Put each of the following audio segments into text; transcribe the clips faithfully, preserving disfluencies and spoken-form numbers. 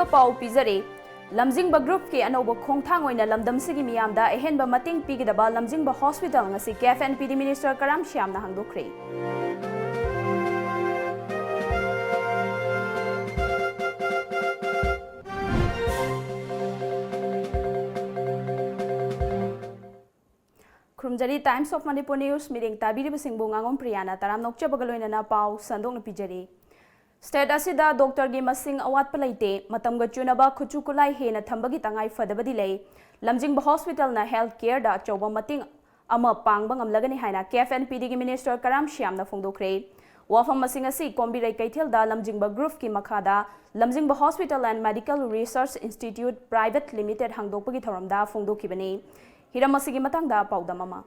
ꯄꯥꯎ ꯄꯤꯖꯔꯤ꯫ ꯂꯝꯖꯤꯡꯕ ꯒ꯭ꯔꯨꯞꯀꯤ ꯑꯅꯧꯕ ꯈꯣꯡꯊꯥꯡ ꯑꯣꯏꯅ ꯂꯝꯗꯝꯁꯤꯒꯤ ꯃꯤꯌꯥꯝꯗ ꯑꯍꯦꯟꯕ ꯃꯇꯦꯡ ꯄꯤꯒꯗꯕ ꯂꯝꯖꯤꯡꯕ ꯍꯣꯁꯄꯤꯇꯥꯜ ꯉꯁꯤ K N P D minister Karam ꯁ꯭ꯌꯥꯝꯅ ꯍꯥꯡꯗꯣꯛꯈ꯭ꯔꯦ꯫ ꯈꯨꯔꯨꯝꯖꯔꯤ꯫ Times of Manipur News ꯃꯤꯠꯌꯦꯡ ꯇꯥꯕꯤꯔꯤꯕꯁꯤꯡꯕꯨ ꯉꯥꯉꯣꯝ ꯄ꯭ꯔꯤꯌꯥꯅ ꯇꯔꯥꯝꯅ ꯑꯣꯛꯆꯕꯒ ꯂꯣꯏꯅꯅ ꯄꯥꯎ ꯁꯟꯗꯣꯛꯅ ꯄꯤꯖꯔꯤ꯫ ꯁ꯭ꯇꯦꯠ ꯑꯁꯤꯗ ꯗꯣꯛꯇꯔꯒꯤ ꯃꯁꯤꯡ ꯑꯋꯥꯠꯄ ꯂꯩꯇꯦ꯫ ꯃꯇꯝꯒ ꯆꯨꯅꯕ ꯈꯨꯠꯁꯨ ꯈꯨꯠꯂꯥꯏ ꯍꯦꯟꯅ ꯊꯝꯕꯒꯤ ꯇꯉꯥꯏ ꯐꯗꯕꯗꯤ ꯂꯩ꯫ ꯂꯝꯖꯤꯡꯕ ꯍꯣꯁꯄꯤꯇꯥꯜꯅ ꯍꯦꯜꯊ ꯀꯦꯌꯔꯗ ꯑꯆꯧꯕ ꯃꯇꯦꯡ ꯑꯃ ꯄꯥꯡꯕ ꯉꯝꯂꯒꯅꯤ ꯍꯥꯏꯅ ꯀꯦꯐ ꯑꯦꯟ ꯄꯤ ꯗꯤꯒꯤ ꯃꯤꯅꯤꯁꯇꯔ ꯀꯔꯥꯝ ꯁ꯭ꯌꯥꯝꯅ ꯐꯣꯡꯗꯣꯛꯈ꯭ꯔꯦ꯫ ꯋꯥꯐꯝ ꯑꯁꯤꯡ ꯑꯁꯤ ꯀꯣꯝꯕꯤꯔꯩ ꯀꯩꯊꯦꯜꯗ ꯂꯝꯖꯤꯡꯕ ꯒ꯭ꯔꯨꯞꯀꯤ ꯃꯈꯥꯗ Lamjingba hospital and medical research institute private limited ꯍꯥꯡꯗꯣꯛꯄꯒꯤ ꯊꯧꯔꯝꯗ ꯐꯣꯡꯗꯣꯛꯈꯤꯕꯅꯤ꯫ ꯍꯤꯔꯝ ꯑꯁꯤꯒꯤ ꯃꯇꯥꯡꯗ ꯄꯥꯎꯗꯝ ꯑꯃ꯫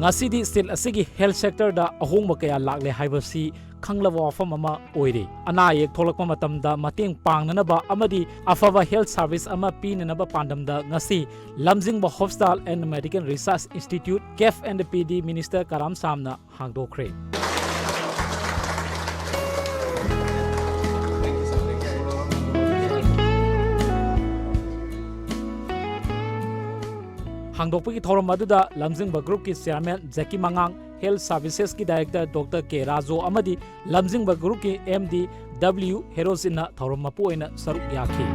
ꯉꯁꯤꯗꯤ ꯁ꯭ꯇꯦꯠ ꯑꯁꯤꯒꯤ ꯍꯦꯜꯊ ꯁꯦꯛꯇꯔꯗ ꯑꯍꯣꯡꯕ ꯀꯌꯥ ꯂꯥꯛꯂꯦ ꯍꯥꯏꯕꯁꯤ ꯈꯪꯂꯕ ꯋꯥꯐꯝ ꯑꯃ ꯑꯣꯏꯔꯦ꯫ ꯑꯅꯥ ꯑꯌꯦꯛ ꯊꯣꯛꯂꯛꯄ ꯃꯇꯝꯗ ꯃꯇꯦꯡ ꯄꯥꯡꯅꯅꯕ ꯑꯃꯗꯤ ꯑꯐꯕ ꯍꯦꯜꯊ ꯁꯔꯚꯤꯁ ꯑꯃ ꯄꯤꯅꯅꯕ ꯄꯥꯟꯗꯝꯗ ꯉꯁꯤ Lamjingba hospital and medical research institute, K N P D minister Karam ꯁ꯭ꯌꯥꯝꯅ ꯍꯥꯡꯗꯣꯛꯈ꯭ꯔꯦ꯫ ꯍꯥꯡꯗꯣꯛꯄꯒꯤ ꯊꯧꯔꯝ ꯑꯗꯨꯗ ꯂꯝꯖꯤꯡꯕ ꯒ꯭ꯔꯨꯞꯀꯤ ꯆꯤꯌꯔꯃꯦꯟ ꯖꯦꯀꯤ ꯃꯉꯥꯡ, ꯍꯦꯜꯊ ꯁꯔꯚꯤꯁꯦꯁꯀꯤ ꯗꯥꯏꯔꯦꯛꯇꯔ ꯗꯣꯛꯇꯔ ꯀꯦ ꯔꯥꯖꯨ ꯑꯃꯗꯤ ꯂꯝꯖꯤꯡꯕ ꯒ꯭ꯔꯨꯞꯀꯤ ꯑꯦꯝ ꯗꯤ ꯗꯕ꯭ꯂꯤꯎ ꯍꯦꯔꯣꯖꯤꯟꯅ ꯊꯧꯔꯝ ꯃꯄꯨ ꯑꯣꯏꯅ ꯁꯔꯨꯛ ꯌꯥꯈꯤ꯫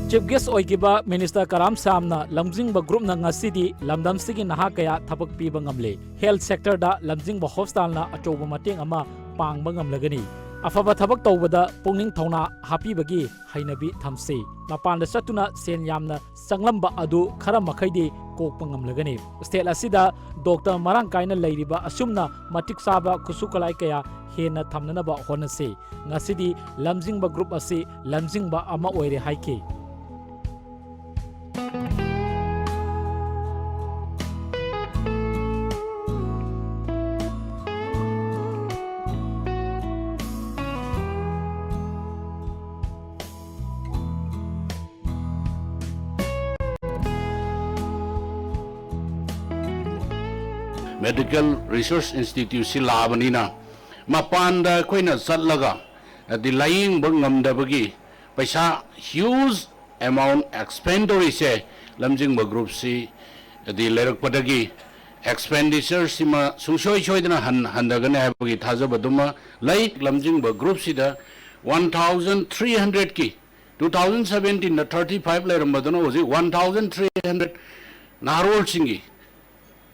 ꯆꯤꯐ ꯒꯦꯁ ꯑꯣꯏꯈꯤꯕ ꯃꯤꯅꯤꯁꯇꯔ ꯀꯔꯥꯝ ꯁ꯭ꯌꯥꯝꯅ ꯂꯝꯖꯤꯡꯕ ꯒ꯭ꯔꯨꯞꯅ ꯉꯁꯤꯗꯤ ꯂꯝꯗꯝꯁꯤꯒꯤ ꯅꯍꯥ ꯀꯌꯥ ꯊꯕꯛ ꯄꯤꯕ ꯉꯝꯂꯦ꯫ ꯍꯦꯜꯊ ꯁꯦꯛꯇꯔꯗ ꯂꯝꯖꯤꯡꯕ ꯍꯣꯁꯄꯤꯇꯥꯜꯅ ꯑꯆꯧꯕ ꯃꯇꯦꯡ ꯑꯃ ꯄꯥꯡꯕ ꯉꯝꯂꯒꯅꯤ꯫ ꯑꯐꯕ ꯊꯕꯛ ꯇꯧꯕꯗ ꯄꯨꯛꯅꯤꯡ ꯊꯧꯅꯥ ꯍꯥꯞꯄꯤꯕꯒꯤ ꯍꯩꯅꯕꯤ ꯊꯝꯁꯤ꯫ ꯃꯄꯥꯟꯗ ꯆꯠꯇꯨꯅ ꯁꯦꯟ ꯌꯥꯝꯅ ꯆꯪꯂꯝꯕ ꯑꯗꯨ ꯈꯔ ꯃꯈꯩꯗꯤ ꯀꯣꯛꯄ ꯉꯝꯂꯒꯅꯤ꯫ ꯁ꯭ꯇꯦꯠ ꯑꯁꯤꯗ ꯗꯣꯛꯇꯔ ꯃꯔꯥꯡ ꯀꯥꯏꯅ ꯂꯩꯔꯤꯕ ꯑꯁꯨꯝꯅ ꯃꯇꯤꯛ ꯆꯥꯕ ꯈꯨꯠꯁꯨ ꯈꯨꯠꯂꯥꯏ ꯀꯌꯥ ꯍꯦꯟꯅ ꯊꯝꯅꯅꯕ ꯍꯣꯠꯅꯁꯤ꯫ ꯉꯁꯤꯗꯤ ꯂꯝꯖꯤꯡꯕ ꯒ꯭ꯔꯨꯞ ꯑꯁꯤ ꯂꯝꯖꯤꯡꯕ ꯑꯃ ꯑꯣꯏꯔꯦ ꯍꯥꯏꯈꯤ꯫ Medical Research Institute ꯁꯤ ꯂꯥꯛꯑꯕꯅꯤꯅ, ꯃꯄꯥꯟꯗ ꯑꯩꯈꯣꯏꯅ ꯆꯠꯂꯒ ꯍꯥꯏꯗꯤ ꯂꯥꯌꯦꯡꯕ ꯉꯝꯗꯕꯒꯤ ꯄꯩꯁꯥ huge amount expend ꯇꯧꯔꯤꯁꯦ ꯂꯝꯖꯤꯡꯕ group ꯁꯤ ꯍꯥꯏꯗꯤ ꯂꯩꯔꯛꯄꯗꯒꯤ expenditure ꯁꯤꯃ ꯁꯨꯡꯁꯣꯏ ꯁꯣꯏꯗꯅ ꯍꯟ-, ꯍꯟꯊꯒꯅꯤ ꯍꯥꯏꯕꯒꯤ ꯊꯥꯖꯕꯗꯨꯃ ꯂꯩ꯫ ꯂꯝꯖꯤꯡꯕ group ꯁꯤꯗ one thousand three hundred ꯀꯤ, two thousand seventeen ꯗ thirty five ꯂꯩꯔꯝꯕꯗꯨꯅ ꯍꯧꯖꯤꯛ one thousand three hundred ꯅꯍꯥꯔꯣꯜꯁꯤꯡꯒꯤ,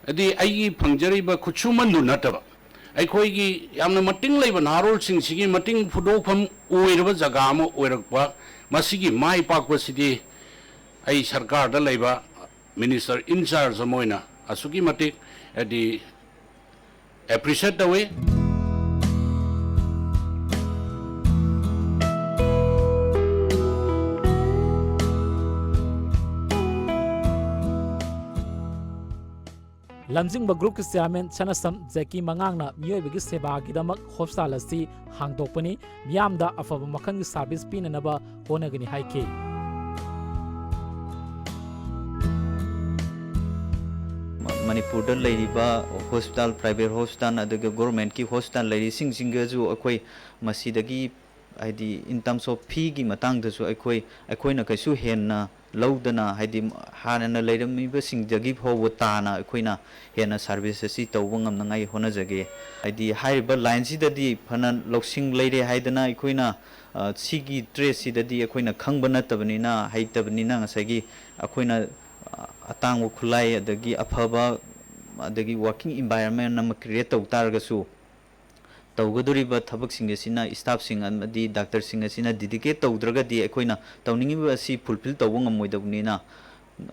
ꯍꯥꯏꯗꯤ ꯑꯩꯒꯤ ꯐꯪꯖꯔꯤꯕ ꯈꯨꯠꯁꯨꯃꯟꯗꯨ ꯅꯠꯇꯕ, ꯑꯩꯈꯣꯏꯒꯤ ꯌꯥꯝꯅ ꯃꯇꯤꯡ ꯂꯩꯕ ꯅꯍꯥꯔꯣꯜꯁꯤꯡꯁꯤꯒꯤ ꯃꯇꯤꯡ ꯐꯨꯗꯣꯛꯐꯝ ꯑꯣꯏꯔꯕ ꯖꯒꯥ ꯑꯃ ꯑꯣꯏꯔꯛꯄ, ꯃꯁꯤꯒꯤ ꯃꯥꯏ ꯄꯥꯛꯄꯁꯤꯗꯤ ꯑꯩ ꯁꯔꯀꯥꯔꯗ ꯂꯩꯕ minister in charge ꯑꯃ ꯑꯣꯏꯅ ꯑꯁꯨꯛꯀꯤ ꯃꯇꯤꯛ ꯍꯥꯏꯗꯤ appreciate ꯇꯧꯏ꯫ ꯂꯝꯖꯤꯡꯕ groupꯀꯤ chairman ꯁꯅꯥꯁꯝ ꯖꯦꯀꯤ ꯃꯉꯥꯡꯅ ꯃꯤꯑꯣꯏꯕꯒꯤ ꯁꯦꯕꯥꯒꯤꯗꯃꯛ hospital ꯑꯁꯤ ꯍꯥꯡꯗꯣꯛꯄꯅꯤ, ꯃꯤꯌꯥꯝꯗ ꯑꯐꯕ ꯃꯈꯜꯒꯤ service ꯄꯤꯅꯅꯕ ꯍꯣꯠꯅꯒꯅꯤ ꯍꯥꯏꯈꯤ꯫ ꯃ-, ꯃꯅꯤꯄꯨꯔꯗ ꯂꯩꯔꯤꯕ hospital, private hospital ꯑꯗꯨꯒ governmentꯀꯤ hospital ꯂꯩꯔꯤꯁꯤꯡꯁꯤꯡꯒꯁꯨ ꯑꯩꯈꯣꯏ ꯃꯁꯤꯗꯒꯤ, ꯍꯥꯏꯗꯤ, in terms of feeꯒꯤ ꯃꯇꯥꯡꯗꯁꯨ ꯑꯩꯈꯣꯏ, ꯑꯩꯈꯣꯏꯅ ꯀꯩꯁꯨ ꯍꯦꯟꯅ ꯂꯧꯗꯅ, ꯍꯥꯏꯗꯤ, ꯍꯥꯟꯅꯅ ꯂꯩꯔꯝꯃꯤꯕꯁꯤꯡꯗꯒꯤ ꯐꯥꯎꯕ ꯇꯥꯅ ꯑꯩꯈꯣꯏꯅ ꯍꯦꯟꯅ service ꯑꯁꯤ ꯇꯧꯕ ꯉꯝꯅꯉꯥꯏ ꯍꯣꯠꯅꯖꯒꯦ꯫ ꯍꯥꯏꯗꯤ, ꯍꯥꯏꯔꯤꯕ lineꯁꯤꯗꯗꯤ ꯐꯅ ꯂꯧꯁꯤꯡ ꯂꯩꯔꯦ ꯍꯥꯏꯗꯅ ꯑꯩꯈꯣꯏꯅ, ꯑ, ꯁꯤꯒꯤ tradeꯁꯤꯗꯗꯤ ꯑꯩꯈꯣꯏꯅ ꯈꯪꯕ ꯅꯠꯇꯕꯅꯤꯅ, ꯍꯩꯇꯕꯅꯤꯅ, ꯉꯁꯥꯏꯒꯤ ꯑꯩꯈꯣꯏꯅ, ꯑ, ꯑꯇꯥꯡꯕ ꯈꯨꯠꯂꯥꯏ ꯑꯗꯒꯤ ꯑꯐꯕ, ꯑꯗꯒꯤ working environment ꯑꯃ create ꯇꯧ ꯇꯥꯔꯒꯁꯨ, ꯇꯧꯒꯗꯧꯔꯤꯕ ꯊꯕꯛꯁꯤꯡ ꯑꯁꯤꯅ staffꯁꯤꯡ ꯑꯃꯗꯤ doctorꯁꯤꯡ ꯑꯁꯤꯅ dedicate ꯇꯧꯗ꯭ꯔꯒꯗꯤ ꯑꯩꯈꯣꯏꯅ ꯇꯧꯅꯤꯡꯉꯤꯕ ꯑꯁꯤ fulfill ꯇꯧꯕ ꯉꯝꯃꯣꯏꯗꯕꯅꯤꯅ,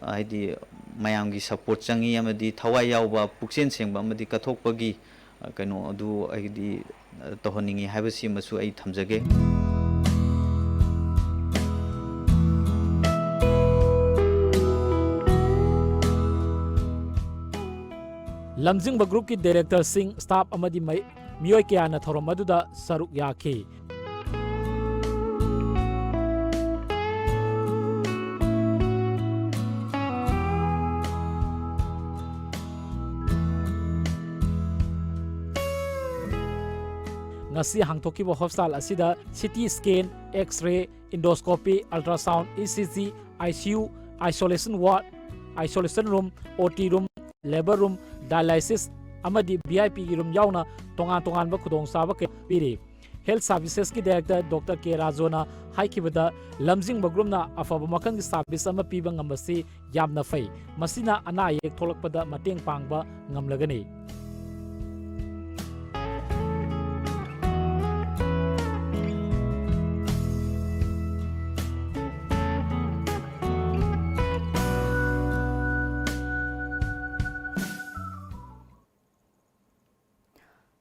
ꯍꯥꯏꯗꯤ, ꯃꯌꯥꯝꯒꯤ support ꯆꯪꯉꯤ ꯑꯃꯗꯤ ꯊꯋꯥꯏ ꯌꯥꯎꯕ, ꯄꯨꯛꯆꯦꯜ ꯁꯦꯡꯕ ꯑꯃꯗꯤ ꯀꯠꯊꯣꯛꯄꯒꯤ, ꯑ, ꯀꯩꯅꯣ ꯑꯗꯨ ꯑꯩꯗꯤ, ꯑ, ꯇꯧꯍꯟꯅꯤꯡꯉꯤ ꯍꯥꯏꯕꯁꯤꯃꯁꯨ ꯑꯩ ꯊꯝꯖꯒꯦ꯫ ꯂꯝꯖꯤꯡꯕ groupꯀꯤ directorꯁꯤꯡ, staff ꯑꯃꯗꯤ ꯃꯩ-, ꯃꯤꯑꯣꯏ ꯀꯌꯥꯅ ꯊꯧꯔꯝ ꯑꯗꯨꯗ ꯁꯔꯨꯛ ꯌꯥꯈꯤ꯫ ꯉꯁꯤ ꯍꯥꯡꯗꯣꯛꯈꯤꯕ ꯍꯣꯁꯄꯤꯇꯥꯜ ꯑꯁꯤꯗ C T scan, X ray, endoscopy, ultrasound, E C G, I C U, isolation ward, isolation room, O T room, labour room, dialysis ꯑꯃꯗꯤ ꯚꯤ ꯑꯥꯏ ꯄꯤꯒꯤ ꯔꯨꯝ ꯌꯥꯎꯅ ꯇꯣꯉꯥꯟ ꯇꯣꯉꯥꯟꯕ ꯈꯨꯗꯣꯡꯆꯥꯕ ꯀꯌꯥ ꯄꯤꯔꯤ꯫ ꯍꯦꯜꯊ ꯁꯥꯔꯚꯤꯁꯦꯁꯀꯤ ꯗꯥꯏꯔꯦꯛꯇꯔ ꯗꯣꯛꯇꯔ ꯀꯦ ꯔꯥꯖꯣꯅ ꯍꯥꯏꯈꯤꯕꯗ, ꯂꯝꯖꯤꯡꯕ ꯒ꯭ꯔꯨꯞꯅ ꯑꯐꯕ ꯃꯈꯜꯒꯤ ꯁꯥꯔꯚꯤꯁ ꯑꯃ ꯄꯤꯕ ꯉꯝꯕꯁꯤ ꯌꯥꯝꯅ ꯐꯩ꯫ ꯃꯁꯤꯅ ꯑꯅꯥ ꯑꯌꯦꯛ ꯊꯣꯛꯂꯛꯄꯗ ꯃꯇꯦꯡ ꯄꯥꯡꯕ ꯉꯝꯂꯒꯅꯤ꯫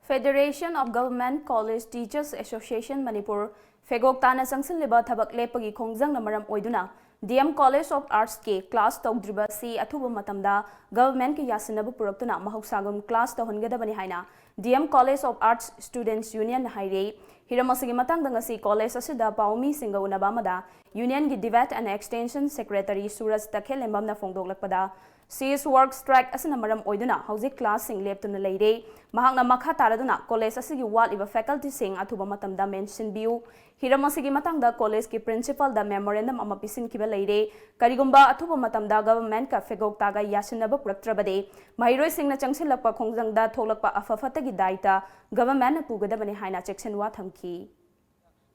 Federation of Government College Teachers Association Manipur, ꯐꯦꯒꯣꯛ ꯇꯥꯅ ꯆꯪꯁꯤꯜꯂꯤꯕ ꯊꯕꯛ ꯂꯦꯞꯄꯒꯤ ꯈꯣꯡꯖꯪꯅ ꯃꯔꯝ ꯑꯣꯏꯗꯨꯅ D M College of Arts ꯀꯤ ꯀ꯭ꯂꯥꯁ ꯇꯧꯗ꯭ꯔꯤꯕ ꯑꯁꯤ ꯑꯊꯨꯕ ꯃꯇꯝꯗ ꯒꯚꯔꯟꯃꯦꯟꯠꯀꯤ ꯌꯥꯁꯤꯟꯅꯕ ꯄꯨꯔꯛꯇꯨꯅ ꯃꯍꯧꯁꯥꯒꯨꯝ ꯀ꯭ꯂꯥꯁ ꯇꯧꯍꯟꯒꯗꯕꯅꯤ ꯍꯥꯏꯅ D M College of Arts Students Union ꯅ ꯍꯥꯏꯔꯤ꯫ ꯍꯤꯔꯝ ꯑꯁꯤꯒꯤ ꯃꯇꯥꯡꯗ ꯉꯁꯤ ꯀꯣꯂꯦꯖ ꯑꯁꯤꯗ ꯄꯥꯎꯃꯤꯁꯤꯡꯒ ꯎꯅꯕ ꯑꯃꯗ ꯌꯨꯅꯤꯌꯟꯒꯤ Debate and Extension Secretary Suraj ꯇꯈꯦꯜꯂꯦꯝꯕꯝꯅ ꯐꯣꯡꯗꯣꯛꯂꯛꯄꯗ, cease work strike ꯑꯁꯤꯅ ꯃꯔꯝ ꯑꯣꯏꯗꯨꯅ ꯍꯧꯖꯤꯛ ꯀ꯭ꯂꯥꯁꯁꯤꯡ ꯂꯦꯞꯇꯨꯅ ꯂꯩꯔꯦ꯫ ꯃꯍꯥꯛꯅ ꯃꯈꯥ ꯇꯥꯔꯗꯨꯅ ꯀꯣꯂꯦꯖ ꯑꯁꯤꯒꯤ ꯋꯥꯠꯂꯤꯕ ꯐꯦꯀꯜꯇꯤꯁꯤꯡ ꯑꯊꯨꯕ ꯃꯇꯝꯗ ꯃꯦꯟꯁꯤꯟꯕꯤꯌꯨ꯫ ꯍꯤꯔꯝ ꯑꯁꯤꯒꯤ ꯃꯇꯥꯡꯗ ꯀꯣꯂꯦꯖꯀꯤ ꯄ꯭ꯔꯤꯟꯁꯤꯄꯥꯜꯗ ꯃꯦꯃꯣꯔꯦꯟꯗꯝ ꯑꯃ ꯄꯤꯁꯤꯟꯈꯤꯕ ꯂꯩꯔꯦ꯫ ꯀꯔꯤꯒꯨꯝꯕ ꯑꯊꯨꯕ ꯃꯇꯝꯗ ꯒꯚꯔꯟꯃꯦꯟꯠꯀ ꯐꯦꯒꯣꯛꯇꯥꯒ ꯌꯥꯁꯤꯟꯅꯕ ꯄꯨꯔꯛꯇ꯭ꯔꯕꯗꯤ ꯃꯍꯩꯔꯣꯏꯁꯤꯡꯅ ꯆꯪꯁꯤꯜꯂꯛꯄ ꯈꯣꯡꯖꯪꯗ ꯊꯣꯛꯂꯛꯄ ꯑꯐ ꯐꯠꯇꯒꯤ ꯗꯥꯏꯇ ꯒꯚꯔꯟꯃꯦꯟꯠꯅ ꯄꯨꯒꯗꯕꯅꯤ ꯍꯥꯏꯅ ꯆꯦꯛꯁꯤꯟꯋꯥ ꯊꯝꯈꯤ꯫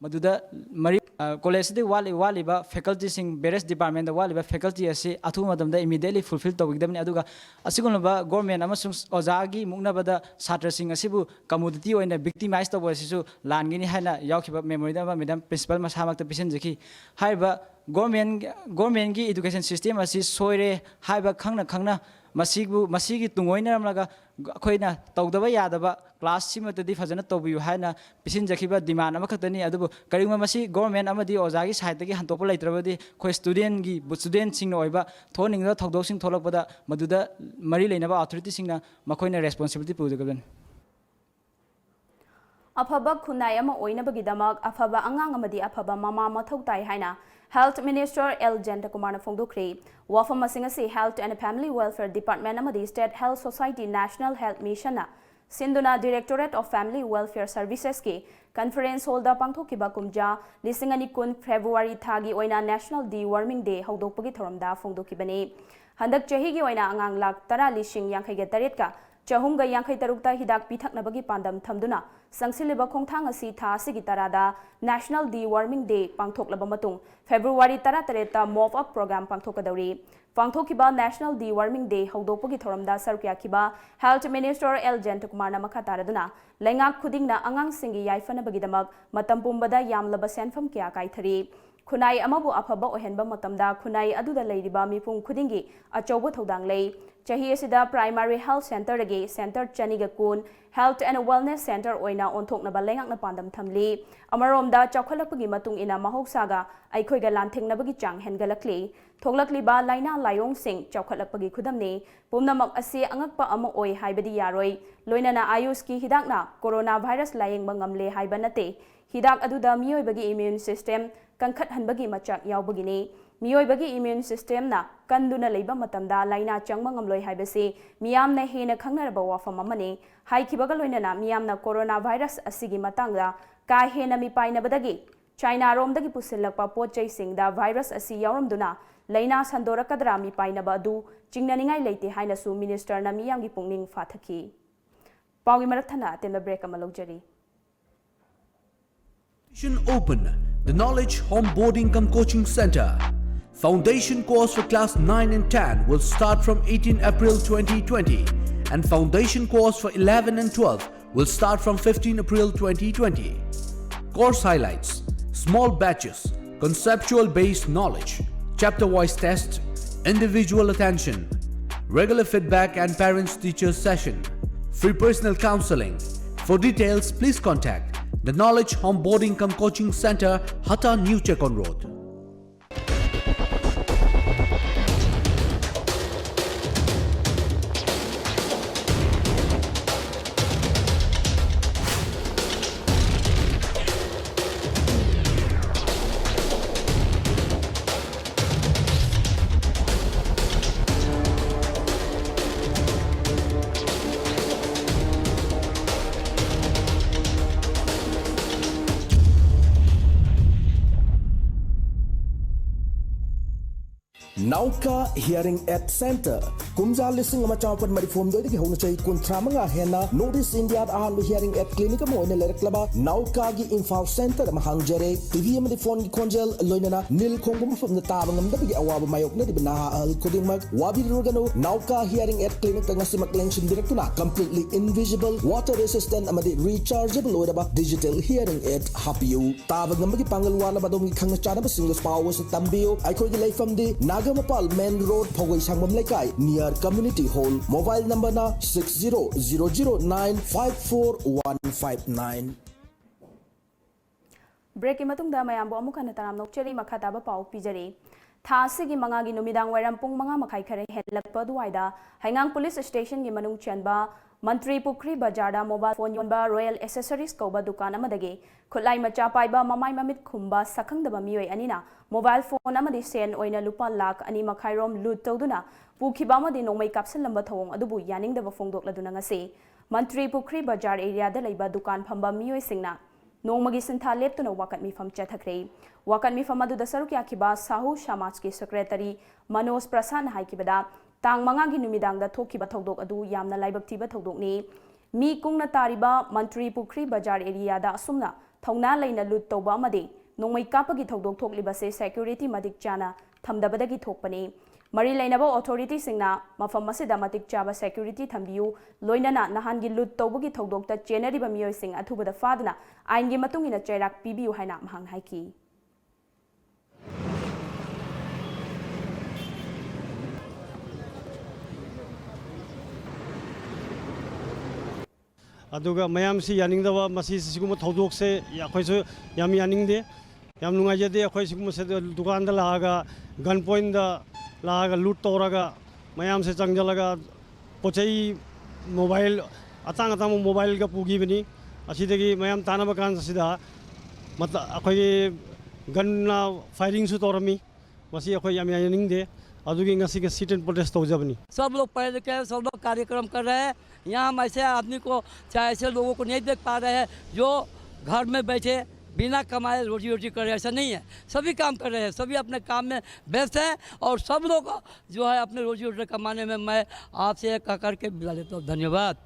ꯃꯗꯨꯗ ꯃꯔꯤ-, ꯑ, ꯀꯣꯂꯦꯖꯁꯤꯗ ꯋꯥꯠꯂꯤ-, ꯋꯥꯠꯂꯤꯕ ꯐꯦꯀꯜꯇꯤꯁꯤꯡ, ꯚꯦꯔꯤꯌꯁ ꯗꯤꯄꯥꯔꯠꯃꯦꯟꯗ ꯋꯥꯠꯂꯤꯕ ꯐꯦꯀꯜꯇꯤ ꯑꯁꯤ ꯑꯊꯨꯕ ꯃꯇꯝꯗ ꯏꯃꯤꯗꯤꯌꯦꯠꯂꯤ ꯐꯨꯜꯐꯤꯜ ꯇꯧꯕꯤꯒꯗꯕꯅꯤ꯫ ꯑꯗꯨꯒ ꯑꯁꯤꯒꯨꯝꯂꯕ ꯒꯣꯔꯃꯦꯟ ꯑꯃꯁꯨꯡ ꯑꯣꯖꯥꯒꯤ ꯃꯨꯛꯅꯕꯗ ꯁꯥꯇ꯭ꯔꯁꯤꯡ ꯑꯁꯤꯕꯨ ꯀꯃꯣꯗꯤꯇꯤ ꯑꯣꯏꯅ ꯚꯤꯛꯇꯤꯃꯥꯏꯁ ꯇꯧꯕ ꯑꯁꯤꯁꯨ ꯂꯥꯟꯒꯅꯤ ꯍꯥꯏꯅ ꯌꯥꯎꯈꯤꯕ ꯃꯦꯃꯣꯔꯦꯟꯗꯝ ꯑꯃ ꯃꯦꯗꯥꯝ ꯄ꯭ꯔꯤꯟꯁꯤꯄꯥꯜ ꯃꯁꯥꯃꯛꯇ ꯄꯤꯁꯤꯟꯖꯈꯤ꯫ ꯍꯥꯏꯔꯤꯕ ꯒꯣꯔꯃꯦꯟ, ꯒꯣꯔꯃꯦꯟꯒꯤ ꯏꯗꯨꯀꯦꯁꯟ ꯁꯤꯁꯇꯦꯝ ꯑꯁꯤ ꯁꯣꯏꯔꯦ ꯍꯥꯏꯕ ꯈꯪꯅ ꯈꯪꯅ ꯃꯁꯤꯕꯨ, ꯃꯁꯤꯒꯤ ꯇꯨꯡꯑꯣꯏꯅꯔꯝꯂꯒ ꯑꯩꯈꯣꯏꯅ ꯇꯧꯗꯕ ꯌꯥꯗꯕ ꯀ꯭ꯂꯥꯁꯁꯤꯃꯇꯗꯤ ꯐꯖꯅ ꯇꯧꯕꯤꯌꯨ ꯍꯥꯏꯅ ꯄꯤꯁꯤꯟꯖꯈꯤꯕ ꯗꯤꯃꯥꯟ ꯑꯃꯈꯛꯇꯅꯤ꯫ ꯑꯗꯨꯕꯨ ꯀꯔꯤꯒꯨꯝꯕ ꯃꯁꯤ ꯒꯣꯔꯃꯦꯟ ꯑꯃꯗꯤ ꯑꯣꯖꯥꯒꯤ ꯁꯥꯏꯠꯇꯒꯤ ꯍꯟꯗꯣꯛꯄ ꯂꯩꯇ꯭ꯔꯕꯗꯤ ꯑꯩꯈꯣꯏ ꯁ꯭ꯇꯨꯗꯦꯟꯒꯤ, ꯁ꯭ꯇꯨꯗꯦꯟꯁꯤꯡꯅ ꯑꯣꯏꯕ ꯊꯣꯛꯍꯟꯅꯤꯡꯗꯕ ꯊꯧꯗꯣꯛꯁꯤꯡ ꯊꯣꯛꯂꯛꯄꯗ ꯃꯗꯨꯗ ꯃꯔꯤ ꯂꯩꯅꯕ ꯑꯣꯊꯣꯔꯤꯇꯤꯁꯤꯡꯅ ꯃꯈꯣꯏꯅ ꯔꯦꯁꯄꯣꯟꯁꯤꯕꯤꯂꯤꯇꯤ ꯄꯨꯖꯒꯗꯕꯅꯤ꯫ ꯑꯐꯕ ꯈꯨꯟꯅꯥꯏ ꯑꯃ ꯑꯣꯏꯅꯕꯒꯤꯗꯃꯛ ꯑꯐꯕ ꯑꯉꯥꯡ ꯑꯃꯗꯤ ꯑꯐꯕ ꯃꯃꯥ ꯃꯊꯧ ꯇꯥꯏ ꯍꯥꯏꯅ Health Minister ꯑꯦꯜ ꯖꯌꯟꯇꯀꯨꯃꯥꯔꯅ ꯐꯣꯡꯗꯣꯛꯈ꯭ꯔꯦ꯫ ꯋꯥꯐꯝ ꯑꯁꯤꯡ ꯑꯁꯤ Health and Family Welfare Department ꯑꯃꯗꯤ State Health Society National Health Mission ꯅ ꯁꯤꯟꯗꯨꯅ Directorate of Family Welfare Servicesꯀꯤ Conference Hallꯗ ꯄꯥꯡꯊꯣꯛꯈꯤꯕ ꯀꯨꯝꯖꯥ ꯂꯤꯁꯤꯡ ꯑꯅꯤ ꯀꯨꯟ February ꯊꯥꯒꯤ ꯑꯣꯏꯅ National Deworming Day ꯍꯧꯗꯣꯛꯄꯒꯤ ꯊꯧꯔꯝꯗ ꯐꯣꯡꯗꯣꯛꯈꯤꯕꯅꯤ꯫ ꯍꯟꯗꯛ ꯆꯍꯤꯒꯤ ꯑꯣꯏꯅ ꯑꯉꯥꯡ ꯂꯥꯈ ꯇꯔꯥ ꯂꯤꯁꯤꯡ ꯌꯥꯡꯈꯩꯒ ꯇꯔꯦꯠꯀ ꯆꯍꯨꯝꯒ ꯌꯥꯡꯈꯩ ꯇꯔꯨꯛꯇ ꯍꯤꯗꯥꯛ ꯄꯤꯊꯛꯅꯕꯒꯤ ꯄꯥꯟꯗꯝ ꯊꯝꯗꯨꯅ ꯆꯪꯁꯤꯜꯂꯤꯕ ꯈꯣꯡꯊꯥꯡ ꯑꯁꯤ ꯊꯥ ꯑꯁꯤꯒꯤ ꯇꯔꯥꯗ National Deworming Day ꯄꯥꯡꯊꯣꯛꯂꯕ ꯃꯇꯨꯡ February ꯇꯔꯥꯇꯔꯦꯠꯇ Mop Up Program ꯄꯥꯡꯊꯣꯛꯀꯗꯧꯔꯤ꯫ ꯄꯥꯡꯊꯣꯛꯈꯤꯕ National Deworming Day ꯍꯧꯗꯣꯛꯄꯒꯤ ꯊꯧꯔꯝꯗ ꯁꯔꯨꯛ ꯌꯥꯈꯤꯕ Health Minister ꯑꯦꯜ ꯖꯌꯟꯇꯀꯨꯃꯥꯔꯅ ꯃꯈꯥ ꯇꯥꯔꯗꯨꯅ, ꯂꯩꯉꯥꯛ ꯈꯨꯗꯤꯡꯅ ꯑꯉꯥꯡꯁꯤꯡꯒꯤ ꯌꯥꯏꯐꯅꯕꯒꯤꯗꯃꯛ ꯃꯇꯝ ꯄꯨꯝꯕꯗ ꯌꯥꯝꯂꯕ ꯁꯦꯟꯐꯝ ꯀꯌꯥ ꯀꯥꯏꯊꯔꯤ꯫ ꯈꯨꯟꯅꯥꯏ ꯑꯃꯕꯨ ꯑꯐꯕ ꯑꯣꯏꯍꯟꯕ ꯃꯇꯝꯗ ꯈꯨꯟꯅꯥꯏ ꯑꯗꯨꯗ ꯂꯩꯔꯤꯕ ꯃꯤꯄꯨꯝ ꯈꯨꯗꯤꯡꯒꯤ ꯑꯆꯧꯕ ꯊꯧꯗꯥꯡ ꯂꯩ꯫ ꯆꯍꯤ ꯑꯁꯤꯗ Primary Health Centreꯗꯒꯤ Centre ꯆꯅꯤꯒ ꯀꯨꯟ Health and Wellness Centre ꯑꯣꯏꯅ ꯑꯣꯟꯊꯣꯛꯅꯕ ꯂꯩꯉꯥꯛꯅ ꯄꯥꯟꯗꯝ ꯊꯝꯂꯤ꯫ ꯑꯃꯔꯣꯝꯗ, ꯆꯥꯎꯈꯠꯂꯛꯄꯒꯤ ꯃꯇꯨꯡ ꯏꯟꯅ ꯃꯍꯧꯁꯥꯒ ꯑꯩꯈꯣꯏꯒ ꯂꯥꯟꯊꯦꯡꯅꯕꯒꯤ ꯆꯥꯡ ꯍꯦꯟꯒꯠꯂꯛꯂꯤ꯫ ꯊꯣꯛꯂꯛꯂꯤꯕ ꯂꯥꯏꯅꯥ ꯂꯥꯏꯑꯣꯡꯁꯤꯡ ꯆꯥꯎꯈꯠꯂꯛꯄꯒꯤ ꯈꯨꯗꯝꯅꯤ꯫ ꯄꯨꯝꯅꯃꯛ ꯑꯁꯤ ꯑꯉꯛꯄ ꯑꯃ ꯑꯣꯏ ꯍꯥꯏꯕꯗꯤ ꯌꯥꯔꯣꯏ꯫ ꯂꯣꯏꯅꯅ ꯑꯥꯌꯨꯁꯀꯤ ꯍꯤꯗꯥꯛꯅ corona virus ꯂꯥꯌꯦꯡꯕ ꯉꯝꯂꯦ ꯍꯥꯏꯕ ꯅꯠꯇꯦ꯫ ꯍꯤꯗꯥꯛ ꯑꯗꯨꯗ ꯃꯤꯑꯣꯏꯕꯒꯤ immune system ꯀꯟꯈꯠꯍꯟꯕꯒꯤ ꯃꯆꯥꯛ ꯌꯥꯎꯕꯒꯤꯅꯤ꯫ ꯃꯤꯑꯣꯏꯕꯒꯤ immune systemꯅ ꯀꯟꯗꯨꯅ ꯂꯩꯕ ꯃꯇꯝꯗ ꯂꯥꯏꯅꯥ ꯆꯪꯕ ꯉꯝꯂꯣꯏ ꯍꯥꯏꯕꯁꯤ ꯃꯤꯌꯥꯝꯅ ꯍꯦꯟꯅ ꯈꯪꯅꯔꯕ ꯋꯥꯐꯝ ꯑꯃꯅꯤ꯫ ꯍꯥꯏꯈꯤꯕꯒ ꯂꯣꯏꯅꯅ ꯃꯤꯌꯥꯝꯅ corona virus ꯑꯁꯤꯒꯤ ꯃꯇꯥꯡꯗ ꯀꯥ ꯍꯦꯟꯅ ꯃꯤꯄꯥꯏꯅꯕꯗꯒꯤ Chinaꯔꯣꯝꯗꯒꯤ ꯄꯨꯁꯤꯜꯂꯛꯄ ꯄꯣꯠ ꯆꯩꯁꯤꯡꯗ virus ꯑꯁꯤ ꯌꯥꯎꯔꯝꯗꯨꯅ ꯂꯥꯏꯅꯥ ꯁꯟꯗꯣꯔꯛꯀꯗ꯭ꯔꯥ ꯃꯤꯄꯥꯏꯅꯕ ꯑꯗꯨ ꯆꯤꯡꯅꯅꯤꯡꯉꯥꯏ ꯂꯩꯇꯦ ꯍꯥꯏꯅꯁꯨ Ministerꯅ ꯃꯤꯌꯥꯝꯒꯤ ꯄꯨꯛꯅꯤꯡ ꯐꯥꯊꯈꯤ꯫ ꯄꯥꯎꯒꯤ ꯃꯔꯛ ꯊꯠꯅ ꯑꯇꯦꯟꯕ break ꯑꯃ ꯂꯧꯖꯔꯤ꯫ Admission open. The Knowledge Onboarding cum Coaching Center. Foundation course for class nine and ten will start from eighteen April twenty twenty, and foundation course for eleven and twelve will start from fifteen April twenty twenty. Course highlights: small batches, conceptual based knowledge, chapter wise test, individual attention, regular feedback and parents teachers session, free personal counseling. For details, please contact the Knowledge Onboarding cum Coaching Center, Hatta, New Checkon Road. Nauka Hearing Aid Center. ꯀꯨꯝꯖꯥ ꯂꯤꯁꯤꯡ ꯑꯃ ꯆꯥꯃꯥꯄꯟ ꯃꯔꯤꯐꯨ ꯍꯨꯝꯗꯣꯏꯗꯒꯤ ꯍꯧꯅ ꯆꯍꯤ ꯀꯨꯟꯊ꯭ꯔꯥ ꯃꯉꯥ ꯍꯦꯟꯅ North East India ꯗ ꯑꯍꯥꯟꯕ hearing aid clinic ꯑꯃ ꯑꯣꯏꯅ ꯂꯩꯔꯛꯂꯕ ꯅꯥꯎꯀꯥꯒꯤ ꯏꯝꯐꯥꯜ center ꯑꯃ ꯍꯥꯡꯖꯔꯦ꯫ ꯇꯤ ꯚꯤ ꯑꯃꯗꯤ phone ꯒꯤ ꯈꯣꯟꯖꯦꯜ, ꯂꯣꯏꯅꯅ ꯅꯤꯜ ꯈꯣꯡꯕ ꯃꯐꯝꯗ ꯇꯥꯕ ꯉꯝꯗꯕꯒꯤ ꯑꯋꯥꯕ ꯃꯥꯌꯣꯛꯅꯔꯤꯕ ꯅꯍꯥ ꯑꯍꯜ ꯈꯨꯗꯤꯡꯃꯛ ꯋꯥꯕꯤꯔꯨꯔꯒꯅꯨ꯫ ꯅꯥꯎꯀꯥ Hearing Aid Clinic ꯇ ꯉꯁꯤꯃꯛ ꯂꯦꯡꯁꯤꯟꯕꯤꯔꯛꯇꯨꯅ completely invisible, water resistant ꯑꯃꯗꯤ rechargeable ꯑꯣꯏꯔꯕ digital hearing aid ꯍꯥꯞꯄꯤꯌꯨ꯫ ꯇꯥꯕ ꯉꯝꯕꯒꯤ ꯄꯥꯡꯒꯜ ꯋꯥꯠꯂꯕ ꯑꯗꯣꯝꯒꯤ ꯈꯪꯅ ꯆꯥꯟꯅꯕꯁꯤꯡꯗꯁꯨ ꯄꯥꯎ ꯑꯁꯤ ꯇꯝꯕꯤꯌꯨ꯫ ꯑꯩꯈꯣꯏꯒꯤ ꯂꯩꯐꯝꯗꯤ ꯅꯥꯒꯥꯃꯄꯥꯜ main road, ꯐꯧꯒꯩ ꯁꯪꯕꯝ ꯂꯩꯀꯥꯏ, near community hall꯫ Mobile number ꯅ six zero zero zero nine five four one five nine꯫ Break ꯀꯤ ꯃꯇꯨꯡꯗ ꯃꯌꯥꯝꯕꯨ ꯑꯃꯨꯛ ꯍꯟꯅ ꯇꯔꯥꯝꯅ ꯑꯣꯛꯆꯔꯤ꯫ ꯃꯈꯥ ꯇꯥꯕ ꯄꯥꯎ ꯄꯤꯖꯔꯤ꯫ ꯊꯥ ꯑꯁꯤꯒꯤ ꯃꯉꯥꯒꯤ ꯅꯨꯃꯤꯗꯥꯡ ꯋꯥꯏꯔꯝ ꯄꯨꯡ ꯃꯉꯥ ꯃꯈꯥꯏ ꯈꯔ ꯍꯦꯜꯂꯛꯄ ꯑꯗꯨꯋꯥꯏꯗ ꯍꯩꯉꯥꯡ police station ꯒꯤ ꯃꯅꯨꯡ ꯆꯟꯕ ꯃꯟꯇ꯭ꯔꯤ ꯄꯨꯈ꯭ꯔꯤ ꯕꯖꯥꯔꯗ mobile phone ꯌꯣꯟꯕ Royal Accessories ꯀꯧꯕ ꯗꯨꯀꯥꯟ ꯑꯃꯗꯒꯤ ꯈꯨꯠꯂꯥꯏ ꯃꯆꯥ ꯄꯥꯏꯕ, ꯃꯃꯥꯏ ꯃꯃꯤꯠ ꯈꯨꯝꯕ ꯁꯛꯈꯪꯗꯕ ꯃꯤꯑꯣꯏ ꯑꯅꯤꯅ mobile phone ꯑꯃꯗꯤ ꯁꯦꯟ ꯑꯣꯏꯅ ꯂꯨꯄꯥ ꯂꯥꯈ ꯑꯅꯤ ꯃꯈꯥꯏ ꯔꯣꯝ loot ꯇꯧꯗꯨꯅ ꯄꯨꯈꯤꯕ ꯑꯃꯗꯤ ꯅꯣꯡꯃꯩ ꯀꯥꯞꯁꯤꯜꯂꯝꯕ ꯊꯧꯑꯣꯡ ꯑꯗꯨꯕꯨ ꯌꯥꯅꯤꯡꯗꯕ ꯐꯣꯡꯗꯣꯛꯂꯗꯨꯅ ꯉꯁꯤ ꯃꯟꯇ꯭ꯔꯤ ꯄꯨꯈ꯭ꯔꯤ ꯕꯖꯥꯔ area ꯗ ꯂꯩꯕ ꯗꯨꯀꯥꯟ ꯐꯝꯕ ꯃꯤꯑꯣꯏꯁꯤꯡꯅ ꯅꯣꯡꯃꯒꯤ ꯁꯤꯟꯊꯥ ꯂꯦꯞꯇꯨꯅ ꯋꯥꯀꯠ ꯃꯤꯐꯝ ꯆꯠꯊꯈ꯭ꯔꯦ꯫ ꯋꯥꯀꯠ ꯃꯤꯐꯝ ꯑꯗꯨꯗ ꯁꯔꯨꯛ ꯌꯥꯈꯤꯕ ꯁꯥꯍꯨ ꯁꯃꯥꯖꯀꯤ secretary ꯃꯅꯣꯖ ꯄ꯭ꯔꯁꯥꯗꯅ ꯍꯥꯏꯈꯤꯕꯗ, ꯇꯥꯡ ꯃꯉꯥꯒꯤ ꯅꯨꯃꯤꯗꯥꯡꯗ ꯊꯣꯛꯈꯤꯕ ꯊꯧꯗꯣꯛ ꯑꯗꯨ ꯌꯥꯝꯅ ꯂꯥꯏꯕꯛ ꯊꯤꯕ ꯊꯧꯗꯣꯛꯅꯤ꯫ ꯃꯤ ꯀꯨꯡꯅ ꯇꯥꯔꯤꯕ ꯃꯟꯇ꯭ꯔꯤ ꯄꯨꯈ꯭ꯔꯤ ꯕꯖꯥꯔ area ꯗ ꯑꯁꯨꯝꯅ ꯊꯧꯅꯥ ꯂꯩꯅ loot ꯇꯧꯕ ꯑꯃꯗꯤ ꯅꯣꯡꯃꯩ ꯀꯥꯞꯄꯒꯤ ꯊꯧꯗꯣꯛ ꯊꯣꯛꯂꯤꯕꯁꯦ security ꯃꯇꯤꯛ ꯆꯥꯅ ꯊꯝꯗꯕꯗꯒꯤ ꯊꯣꯛꯄꯅꯤ꯫ ꯃꯔꯤ ꯂꯩꯅꯕ authority ꯁꯤꯡꯅ ꯃꯐꯝ ꯑꯁꯤꯗ ꯃꯇꯤꯛ ꯆꯥꯕ security ꯊꯝꯕꯤꯌꯨ, ꯂꯣꯏꯅꯅ ꯅꯍꯥꯟꯒꯤ loot ꯇꯧꯕꯒꯤ ꯊꯧꯗꯣꯛꯇ ꯆꯦꯟꯅꯔꯤꯕ ꯃꯤꯑꯣꯏꯁꯤꯡ ꯑꯊꯨꯕꯗ ꯐꯥꯗꯨꯅ ꯑꯥꯏꯟꯒꯤ ꯃꯇꯨꯡ ꯏꯟꯅ ꯆꯩꯔꯥꯛ ꯄꯤꯕꯤꯌꯨ ꯍꯥꯏꯅ ꯃꯍꯥꯛꯅ ꯍꯥꯏꯈꯤ꯫ ꯑꯗꯨꯒ ꯃꯌꯥꯝꯁꯤ ꯌꯥꯅꯤꯡꯗꯕ, ꯃꯁꯤ ꯁꯤꯒꯨꯝꯕ ꯊꯧꯗꯣꯛꯁꯦ ꯑꯩꯈꯣꯏꯁꯨ ꯌꯥꯝ ꯌꯥꯅꯤꯡꯗꯦ, ꯌꯥꯝ ꯅꯨꯡꯉꯥꯏꯖꯗꯦ꯫ ꯑꯩꯈꯣꯏ ꯁꯤꯒꯨꯝꯕꯁꯦ ꯗꯨꯀꯥꯟꯗ ꯂꯥꯛꯑꯒ, gun point ꯇ ꯂꯥꯛꯑꯒ loot ꯇꯧꯔꯒ, ꯃꯌꯥꯝꯁꯦ ꯆꯪꯁꯤꯜꯂꯒ ꯄꯣꯠ ꯆꯩ, mobile, ꯑꯇꯥꯡ ꯑꯇꯥꯡꯕ mobile ꯒ ꯄꯨꯈꯤꯕꯅꯤ꯫ ꯑꯁꯤꯗꯒꯤ ꯃꯌꯥꯝ ꯇꯥꯟꯅꯕ ꯀꯥꯟꯁꯤꯗ ꯃꯇ-, ꯑꯩꯈꯣꯏꯒꯤ gun ꯅ firing ꯁꯨ ꯇꯧꯔꯝꯃꯤ꯫ ꯃꯁꯤ ꯑꯩꯈꯣꯏ ꯌꯥꯝ ꯌꯥꯅꯤꯡꯗꯦ꯫ ꯑꯗꯨꯒꯤ ꯉꯁꯤꯒꯤ sit in protest ꯇꯧꯖꯕꯅꯤ꯫ सब लोग पढ़े लिखे हैं, सब लोग कार्यक्रम कर रहे हैं। यहाँ हम ऐसे आदमी को, चाहे ऐसे लोगों को नहीं देख पा रहे हैं जो घर में बैठे बिना कमाए रोजी रोटी कर रहे, ऐसा नहीं है। सभी काम कर रहे हैं, सभी अपने काम में व्यस्त हैं और सब लोग जो है अपने रोजी रोटी कमाने में। मैं आपसे कह करके विदा लेता हूँ। धन्यवाद।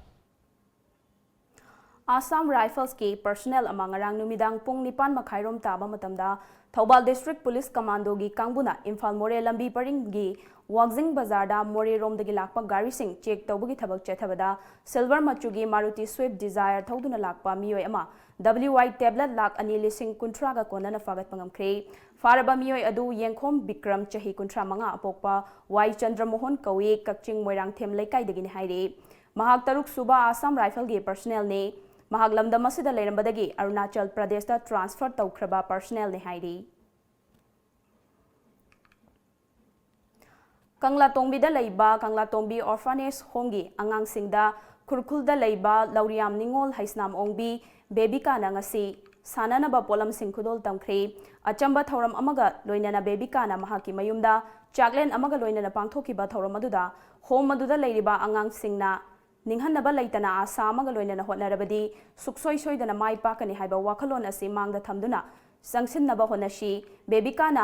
Assam Riflesꯀꯤ personnel ꯑꯃ ꯉꯔꯥꯡ ꯅꯨꯃꯤꯗꯥꯡ ꯄꯨꯡ ꯅꯤꯄꯥꯟ ꯃꯈꯥꯏꯔꯣꯝ ꯇꯥꯕ ꯃꯇꯝꯗ ꯊꯧꯕꯥꯜ District Police Commandoꯒꯤ ꯀꯥꯡꯕꯨꯅ ꯏꯝꯐꯥꯜ ꯃꯣꯔꯦ ꯂꯝꯕꯤ ꯄꯔꯤꯡꯒꯤ ꯋꯥꯡꯖꯤꯡ ꯕꯖꯥꯔꯗ ꯃꯣꯔꯦꯔꯣꯝꯗꯒꯤ ꯂꯥꯛꯄ ꯒꯥꯔꯤꯁꯤꯡ check ꯇꯧꯕꯒꯤ ꯊꯕꯛ ꯆꯠꯊꯕꯗ silver ꯃꯆꯨꯒꯤ Maruti Swift Dzire ꯊꯧꯗꯨꯅ ꯂꯥꯛꯄ ꯃꯤꯑꯣꯏ ꯑꯃ W I tablet ꯂꯥꯈ ꯑꯅꯤ ꯂꯤꯁꯤꯡ ꯀꯨꯟꯊ꯭ꯔꯥꯒ ꯀꯣꯟꯅꯅ ꯐꯥꯒꯠꯄ ꯉꯝꯈ꯭ꯔꯦ꯫ ꯐꯥꯔꯕ ꯃꯤꯑꯣꯏ ꯑꯗꯨ ꯌꯦꯡꯈꯣꯝ ꯕꯤꯀ꯭ꯔꯝ, ꯆꯍꯤ ꯀꯨꯟꯊ꯭ꯔꯥ ꯃꯉꯥ, ꯑꯄꯣꯛꯄ ꯋꯥꯏ ꯆꯟꯗ꯭ꯔꯃꯣꯍꯟ ꯀꯧꯏ, ꯀꯛꯆꯤꯡ ꯃꯣꯏꯔꯥꯡꯊꯦꯝ ꯂꯩꯀꯥꯏꯗꯒꯤꯅꯤ ꯍꯥꯏꯔꯤ꯫ ꯃꯍꯥꯛ ꯇꯔꯨꯛ ꯁꯨꯕ Assam Riflesꯒꯤ personnelꯅꯤ꯫ ꯃꯍꯥꯛ ꯂꯝꯗꯝ ꯑꯁꯤꯗ ꯂꯩꯔꯝꯕꯗꯒꯤ ꯑꯔꯨꯅꯥꯆꯜ ꯄ꯭ꯔꯗꯦꯁꯇ transfer ꯇꯧꯈ꯭ꯔꯕ personnelꯅꯤ ꯍꯥꯏꯔꯤ꯫ ꯀꯪꯂꯥꯇꯣꯡꯕꯤꯗ ꯂꯩꯕ ꯀꯪꯂꯥꯇꯣꯡꯕꯤ Orphanage Homeꯒꯤ ꯑꯉꯥꯡꯁꯤꯡꯗ ꯈꯨꯔꯈꯨꯜꯗ ꯂꯩꯕ ꯂꯧꯔꯤꯌꯥꯝ ꯅꯤꯉꯣꯜ ꯍꯩꯁꯅꯥꯝ ꯑꯣꯡꯕꯤ ꯕꯦꯕꯤꯀꯥꯅ ꯉꯁꯤ ꯁꯥꯟꯅꯅꯕ ꯄꯣꯠꯂꯝꯁꯤꯡ ꯈꯨꯗꯣꯜ ꯇꯝꯈ꯭ꯔꯦ꯫ ꯑꯆꯝꯕ ꯊꯧꯔꯝ ꯑꯃꯒ ꯂꯣꯏꯅꯅ ꯕꯦꯕꯤꯀꯥꯅ ꯃꯍꯥꯛꯀꯤ ꯃꯌꯨꯝꯗ ꯆꯥꯛꯂꯦꯟ ꯑꯃꯒ ꯂꯣꯏꯅꯅ ꯄꯥꯡꯊꯣꯛꯈꯤꯕ ꯊꯧꯔꯝ ꯑꯗꯨꯗ home ꯑꯗꯨꯗ ꯂꯩꯔꯤꯕ ꯑꯉꯥꯡꯁꯤꯡꯅ ꯅꯤꯡꯍꯟꯅꯕ ꯂꯩꯇꯅ ꯑꯥꯁꯥ ꯑꯃꯒ ꯂꯣꯏꯅꯅ ꯍꯣꯠꯅꯔꯕꯗꯤ ꯁꯨꯛꯁꯣꯏ ꯁꯣꯏꯗꯅ ꯃꯥꯏ ꯄꯥꯛꯀꯅꯤ ꯍꯥꯏꯕ ꯋꯥꯈꯜꯂꯣꯟ ꯑꯁꯤ ꯃꯥꯡꯗ ꯊꯝꯗꯨꯅ ꯆꯪꯁꯤꯟꯅꯕ ꯍꯣꯠꯅꯁꯤ꯫ ꯕꯦꯕꯤꯀꯥꯅ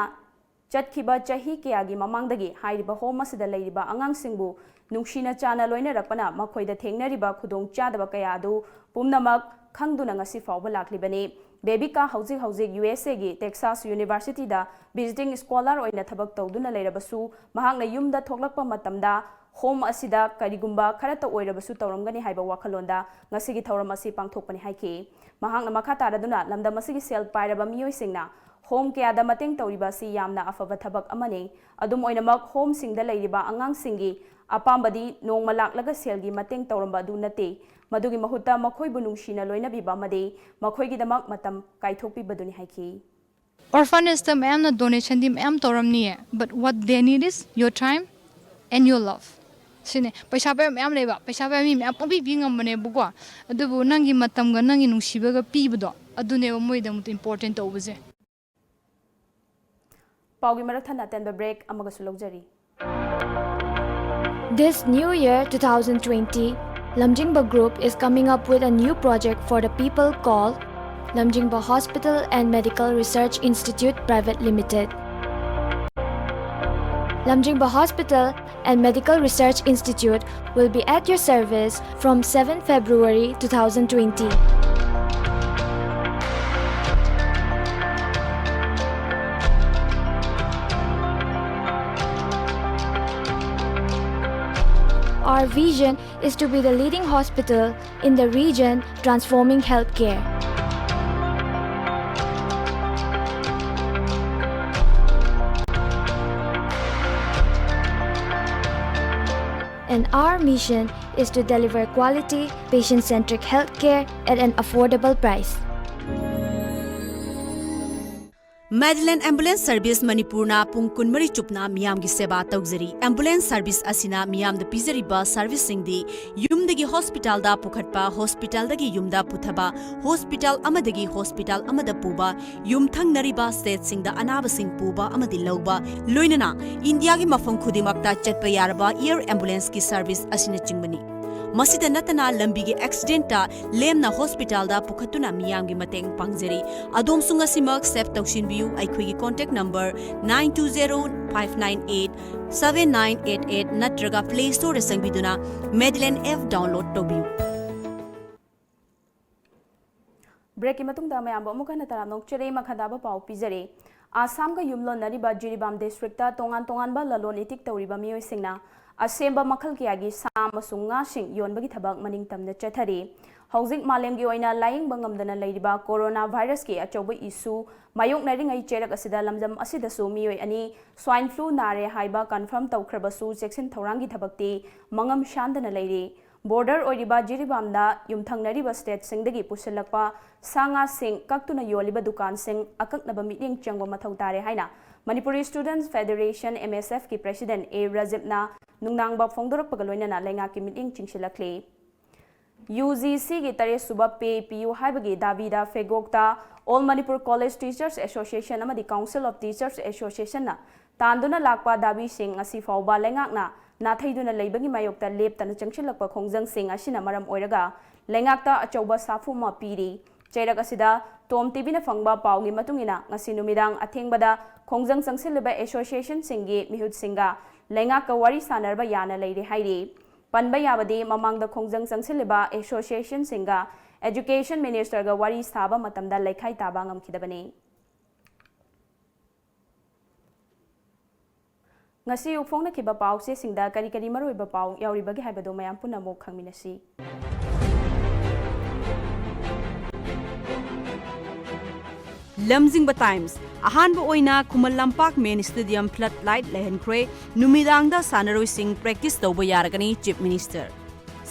ꯆꯠꯈꯤꯕ ꯆꯍꯤ ꯀꯌꯥꯒꯤ ꯃꯃꯥꯡꯗꯒꯤ ꯍꯥꯏꯔꯤꯕ home ꯑꯁꯤꯗ ꯂꯩꯔꯤꯕ ꯑꯉꯥꯡꯁꯤꯡꯕꯨ ꯅꯨꯡꯁꯤꯅ ꯆꯥꯟꯅ ꯂꯣꯏꯅꯔꯛꯄꯅ ꯃꯈꯣꯏꯗ ꯊꯦꯡꯅꯔꯤꯕ ꯈꯨꯗꯣꯡꯆꯥꯗꯕ ꯀꯌꯥ ꯑꯗꯨ ꯄꯨꯝꯅꯃꯛ ꯈꯪꯗꯨꯅ ꯉꯁꯤ ꯐꯥꯎꯕ ꯂꯥꯛꯂꯤꯕꯅꯤ꯫ ꯕꯦꯕꯤꯀꯥ ꯍꯧꯖꯤꯛ ꯍꯧꯖꯤꯛ U S Aꯒꯤ Texas Universityꯗ visiting scholar ꯑꯣꯏꯅ ꯊꯕꯛ ꯇꯧꯗꯨꯅ ꯂꯩꯔꯕꯁꯨ, ꯃꯍꯥꯛꯅ ꯌꯨꯝꯗ ꯊꯣꯛꯂꯛꯄ ꯃꯇꯝꯗ home ꯑꯁꯤꯗ ꯀꯔꯤꯒꯨꯝꯕ ꯈꯔꯇ ꯑꯣꯏꯔꯕꯁꯨ ꯇꯧꯔꯝꯒꯅꯤ ꯍꯥꯏꯕ ꯋꯥꯈꯜꯂꯣꯟꯗ ꯉꯁꯤꯒꯤ ꯊꯧꯔꯝ ꯑꯁꯤ ꯄꯥꯡꯊꯣꯛꯄꯅꯤ ꯍꯥꯏꯈꯤ꯫ ꯃꯍꯥꯛꯅ ꯃꯈꯥ ꯇꯥꯔꯗꯨꯅ ꯂꯝꯗꯝ ꯑꯁꯤꯒꯤ ꯁꯦꯜ ꯄꯥꯏꯔꯕ ꯃꯤꯑꯣꯏꯁꯤꯡꯅ home ꯀꯌꯥꯗ ꯃꯇꯦꯡ ꯇꯧꯔꯤꯕ ꯑꯁꯤ ꯌꯥꯝꯅ ꯑꯐꯕ ꯊꯕꯛ ꯑꯃꯅꯤ꯫ ꯑꯗꯨꯝ ꯑꯣꯏꯅꯃꯛ, homeꯁꯤꯡꯗ ꯂꯩꯔꯤꯕ ꯑꯉꯥꯡꯁꯤꯡꯒꯤ ꯑꯄꯥꯝꯕꯗꯤ ꯅꯣꯡꯃ ꯂꯥꯛꯂꯒ ꯁꯦꯜꯒꯤ ꯃꯇꯦꯡ ꯇꯧꯔꯝꯕ ꯑꯗꯨ ꯅꯠꯇꯦ꯫ ꯃꯗꯨꯒꯤ ꯃꯍꯨꯠꯇ ꯃꯈꯣꯏꯕꯨ ꯅꯨꯡꯁꯤꯅ ꯂꯣꯏꯅꯕꯤꯕ ꯑꯃꯗꯤ ꯃꯈꯣꯏꯒꯤꯗꯃꯛ ꯃꯇꯝ ꯀꯥꯏꯊꯣꯛꯄꯤꯕꯗꯨꯅꯤ ꯍꯥꯏꯈꯤ꯫ Orphanageꯇ ꯃꯌꯥꯝꯅ donationꯗꯤ ꯃꯌꯥꯝ ꯇꯧꯔꯝꯅꯤꯌꯦ, but what they need is your time and your love. ꯁꯤꯅꯦ꯫ ꯄꯩꯁꯥ ꯄꯥꯏꯕ ꯃꯌꯥꯝ ꯂꯩꯕ, ꯄꯩꯁꯥ ꯄꯥꯏꯕ ꯃꯤ ꯃꯌꯥꯝ ꯄꯪꯄꯤ ꯄꯤ ꯉꯝꯕꯅꯦꯕꯀꯣ, ꯑꯗꯨꯕꯨ ꯅꯪꯒꯤ ꯃꯇꯝꯒ ꯅꯪꯒꯤ ꯅꯨꯡꯁꯤꯕꯒ ꯄꯤꯕꯗꯣ, ꯑꯗꯨꯅꯦꯕ ꯃꯣꯏꯗꯃꯛꯇ important ꯇꯧꯕꯁꯦ꯫ ꯄꯥꯎꯒꯤ ꯃꯔꯛ ꯊꯠꯅ ꯑꯇꯦꯟꯕ break ꯑꯃꯒꯁꯨ ꯂꯧꯖꯔꯤ꯫ This New Year two thousand twenty, Lamjingba Group is coming up with a new project for the people called Lamjingba Hospital and Medical Research Institute Private Limited. Lamjingba Hospital and Medical Research Institute will be at your service from seventh February two thousand twenty. Our vision is to be the leading hospital in the region, transforming healthcare. And our mission is to deliver quality, patient-centric healthcare at an affordable price. Madeline Ambulance Service ꯃꯅꯤꯄꯨꯔꯅ ꯄꯨꯡ ꯀꯨꯟꯃꯔꯤ ꯆꯨꯞꯅ ꯃꯤꯌꯥꯝꯒꯤ ꯁꯦꯕꯥ ꯇꯧꯖꯔꯤ꯫ Ambulance service ꯑꯁꯤꯅ ꯃꯤꯌꯥꯝꯗ ꯄꯤꯖꯔꯤꯕ service ꯁꯤꯡꯗꯤ ꯌꯨꯝꯗꯒꯤ hospital ꯗ ꯄꯨꯈꯠꯄ, hospital ꯗꯒꯤ ꯌꯨꯝꯗ ꯄꯨꯊꯕ, hospital ꯑꯃꯗꯒꯤ hospital ꯑꯃꯗ ꯄꯨꯕ, ꯌꯨꯝꯊꯪꯅꯔꯤꯕ state ꯁꯤꯡꯗ ꯑꯅꯥꯕꯁꯤꯡ ꯄꯨꯕ ꯑꯃꯗꯤ ꯂꯧꯕ, ꯂꯣꯏꯅꯅ ꯏꯟꯗꯤꯌꯥꯒꯤ ꯃꯐꯝ ꯈꯨꯗꯤꯡꯃꯛꯇ ꯆꯠꯄ ꯌꯥꯔꯕ air ambulance ꯀꯤ service ꯑꯁꯤꯅꯆꯤꯡꯕꯅꯤ꯫ ꯃꯁꯤꯗ ꯅꯠꯇꯅ ꯂꯝꯕꯤꯒꯤ accident ꯇ ꯂꯦꯝꯅ hospital ꯗ ꯄꯨꯈꯠꯇꯨꯅ ꯃꯤꯌꯥꯝꯒꯤ ꯃꯇꯦꯡ ꯄꯥꯡꯖꯔꯤ꯫ ꯑꯗꯣꯝꯁꯨ ꯉꯁꯤꯃꯛ save ꯇꯧꯁꯤꯟꯕꯤꯌꯨ꯫ ꯑꯩꯈꯣꯏꯒꯤ contact number nine two zero five nine eight seven nine eight eight ꯅꯠꯇ꯭ꯔꯒ Play Store ꯗ ꯆꯪꯕꯤꯗꯨꯅ Madeline app download ꯇꯧꯕꯤꯌꯨ꯫ Break ꯀꯤ ꯃꯇꯨꯡꯗ ꯃꯌꯥꯝꯕꯨ ꯑꯃꯨꯛ ꯍꯟꯅ ꯇꯔꯥꯝꯅ ꯑꯣꯛꯆꯔꯤ꯫ ꯃꯈꯥ ꯇꯥꯕ ꯄꯥꯎ ꯄꯤꯖꯔꯤ꯫ ꯑꯁꯥꯝꯒ ꯌꯨꯝꯂꯣꯟꯅꯔꯤꯕ ꯖꯤꯔꯤꯕꯥꯝ district ꯇ ꯇꯣꯉꯥꯟ ꯇꯣꯉꯥꯟꯕ ꯂꯂꯣꯟ ꯏꯇꯤꯛ ꯇꯧꯔꯤꯕ ꯃꯤꯑꯣꯏꯁꯤꯡꯅ ꯑꯁꯦꯝꯕ ꯃꯈꯜ ꯀꯌꯥꯒꯤ ꯁꯥ ꯑꯃꯁꯨꯡ ꯉꯥꯁꯤꯡ ꯌꯣꯟꯕꯒꯤ ꯊꯕꯛ ꯃꯅꯤꯡ ꯇꯝꯅ ꯆꯠꯊꯔꯤ꯫ ꯍꯧꯖꯤꯛ ꯃꯥꯂꯦꯝꯒꯤ ꯑꯣꯏꯅ ꯂꯥꯌꯦꯡꯕ ꯉꯝꯗꯅ ꯂꯩꯔꯤꯕ corona virus ꯀꯤ ꯑꯆꯧꯕ issue ꯃꯥꯌꯣꯛꯅꯔꯤꯉꯩ ꯆꯩꯔꯛ ꯑꯁꯤꯗ ꯂꯝꯗꯝ ꯑꯁꯤꯗꯁꯨ ꯃꯤꯑꯣꯏ ꯑꯅꯤ swine flu ꯅꯥꯔꯦ ꯍꯥꯏꯕ confirm ꯇꯧꯈ꯭ꯔꯕꯁꯨ ꯆꯦꯛꯁꯤꯟ ꯊꯧꯔꯥꯡꯒꯤ ꯊꯕꯛꯇꯤ ꯃꯉꯝ ꯁꯥꯟꯗꯅ ꯂꯩꯔꯤ꯫ Border ꯑꯣꯏꯔꯤꯕ ꯖꯤꯔꯤꯕꯥꯝꯗ ꯌꯨꯝꯊꯪꯅꯔꯤꯕ state ꯁꯤꯡꯗꯒꯤ ꯄꯨꯁꯤꯜꯂꯛꯄ ꯁꯥ ꯉꯥꯁꯤꯡ ꯀꯛꯇꯨꯅ ꯌꯣꯜꯂꯤꯕ ꯗꯨꯀꯥꯟꯁꯤꯡ ꯑꯀꯛꯅꯕ ꯃꯤꯠꯌꯦꯡ ꯆꯪꯕ ꯃꯊꯧ ꯇꯥꯔꯦ ꯍꯥꯏꯅ Manipuri Students Federation, M S F ꯀꯤ president A ꯔꯥꯖꯤꯕꯅ ꯅꯨꯡꯅꯥꯡꯕ ꯐꯣꯡꯗꯣꯔꯛꯄꯒ ꯂꯣꯏꯅꯅ ꯂꯩꯉꯥꯛꯀꯤ ꯃꯤꯠꯌꯦꯡ ꯆꯤꯡꯁꯤꯜꯂꯛꯂꯤ꯫ U G C ꯒꯤ ꯇꯔꯦꯠ ꯁꯨꯕ pay ꯄꯤꯌꯨ ꯍꯥꯏꯕꯒꯤ ꯗꯥꯕꯤꯗ ꯐꯦꯒꯣꯛꯇ All Manipur College Teachers Association ꯑꯃꯗꯤ Council of Teachers Association ꯅ ꯇꯥꯟꯗꯨꯅ ꯂꯥꯛꯄ ꯗꯥꯕꯤꯁꯤꯡ ꯉꯁꯤ ꯐꯥꯎꯕ ꯂꯩꯉꯥꯛꯅ ꯅꯥꯊꯩꯗꯨꯅ ꯂꯩꯕꯒꯤ ꯃꯥꯌꯣꯛꯇ ꯂꯦꯞꯇꯅ ꯆꯪꯁꯤꯜꯂꯛꯄ ꯈꯣꯡꯖꯪꯁꯤꯡ ꯑꯁꯤꯅ ꯃꯔꯝ ꯑꯣꯏꯔꯒ ꯂꯩꯉꯥꯛꯇ ꯑꯆꯧꯕ ꯁꯥꯐꯨ ꯑꯃ ꯄꯤꯔꯤ꯫ ꯆꯩꯔꯛ ꯑꯁꯤꯗ ꯇꯣꯝ ꯇꯤꯚꯤꯅ ꯐꯪꯕ ꯄꯥꯎꯒꯤ ꯃꯇꯨꯡ ꯏꯟꯅ, ꯉꯁꯤ ꯅꯨꯃꯤꯗꯥꯡ ꯑꯊꯦꯡꯕꯗ ꯈꯣꯡꯖꯪ ꯆꯪꯁꯤꯜꯂꯤꯕ ꯑꯦꯁꯣꯁꯤꯌꯦꯁꯟꯁꯤꯡꯒꯤ ꯃꯤꯍꯨꯠꯁꯤꯡꯒ ꯂꯩꯉꯥꯛꯀ ꯋꯥꯔꯤ ꯁꯥꯟꯅꯔꯕ ꯌꯥꯅ ꯂꯩꯔꯦ ꯍꯥꯏꯔꯤ꯫ ꯄꯟꯕ ꯌꯥꯕꯗꯤ, ꯃꯃꯥꯡꯗ ꯈꯣꯡꯖꯪ ꯆꯪꯁꯤꯜꯂꯤꯕ ꯑꯦꯁꯣꯁꯤꯌꯦꯁꯟꯁꯤꯡꯒ ꯑꯦꯖꯨꯀꯦꯁꯟ ꯃꯤꯅꯤꯁꯇꯔꯒ ꯋꯥꯔꯤ ꯁꯥꯕ ꯃꯇꯝꯗ ꯂꯩꯈꯥꯏ ꯇꯥꯕ ꯉꯝꯈꯤꯗꯕꯅꯤ꯫ ꯉꯁꯤ ꯐꯣꯡꯅꯈꯤꯕ ꯄꯥꯎ ꯆꯦꯁꯤꯡꯗ ꯀꯔꯤ ꯀꯔꯤ ꯃꯔꯨꯑꯣꯏꯕ ꯄꯥꯎ ꯌꯥꯎꯔꯤꯕꯒꯦ ꯍꯥꯏꯕꯗꯨ ꯃꯌꯥꯝ ꯄꯨꯝꯅꯃꯛ ꯈꯪꯃꯤꯟꯅꯁꯤ꯫ ꯂꯝꯖꯤꯡꯕ ꯇꯥꯏꯝꯁ꯫ ꯑꯍꯥꯟꯕ ꯑꯣꯏꯅ ꯈꯨꯃꯟ ꯂꯝꯄꯥꯛ ꯃꯦꯟ ꯁ꯭ꯇꯦꯗꯤꯌꯝ ꯐ꯭ꯂꯠ ꯂꯥꯏꯠ ꯂꯩꯍꯟꯈ꯭ꯔꯦ꯫ ꯅꯨꯃꯤꯗꯥꯡꯗ ꯁꯥꯟꯅꯔꯣꯏꯁꯤꯡ ꯄ꯭ꯔꯦꯛꯇꯤꯁ ꯇꯧꯕ ꯌꯥꯔꯒꯅꯤ, ꯆꯤꯐ ꯃꯤꯅꯤꯁꯇꯔ꯫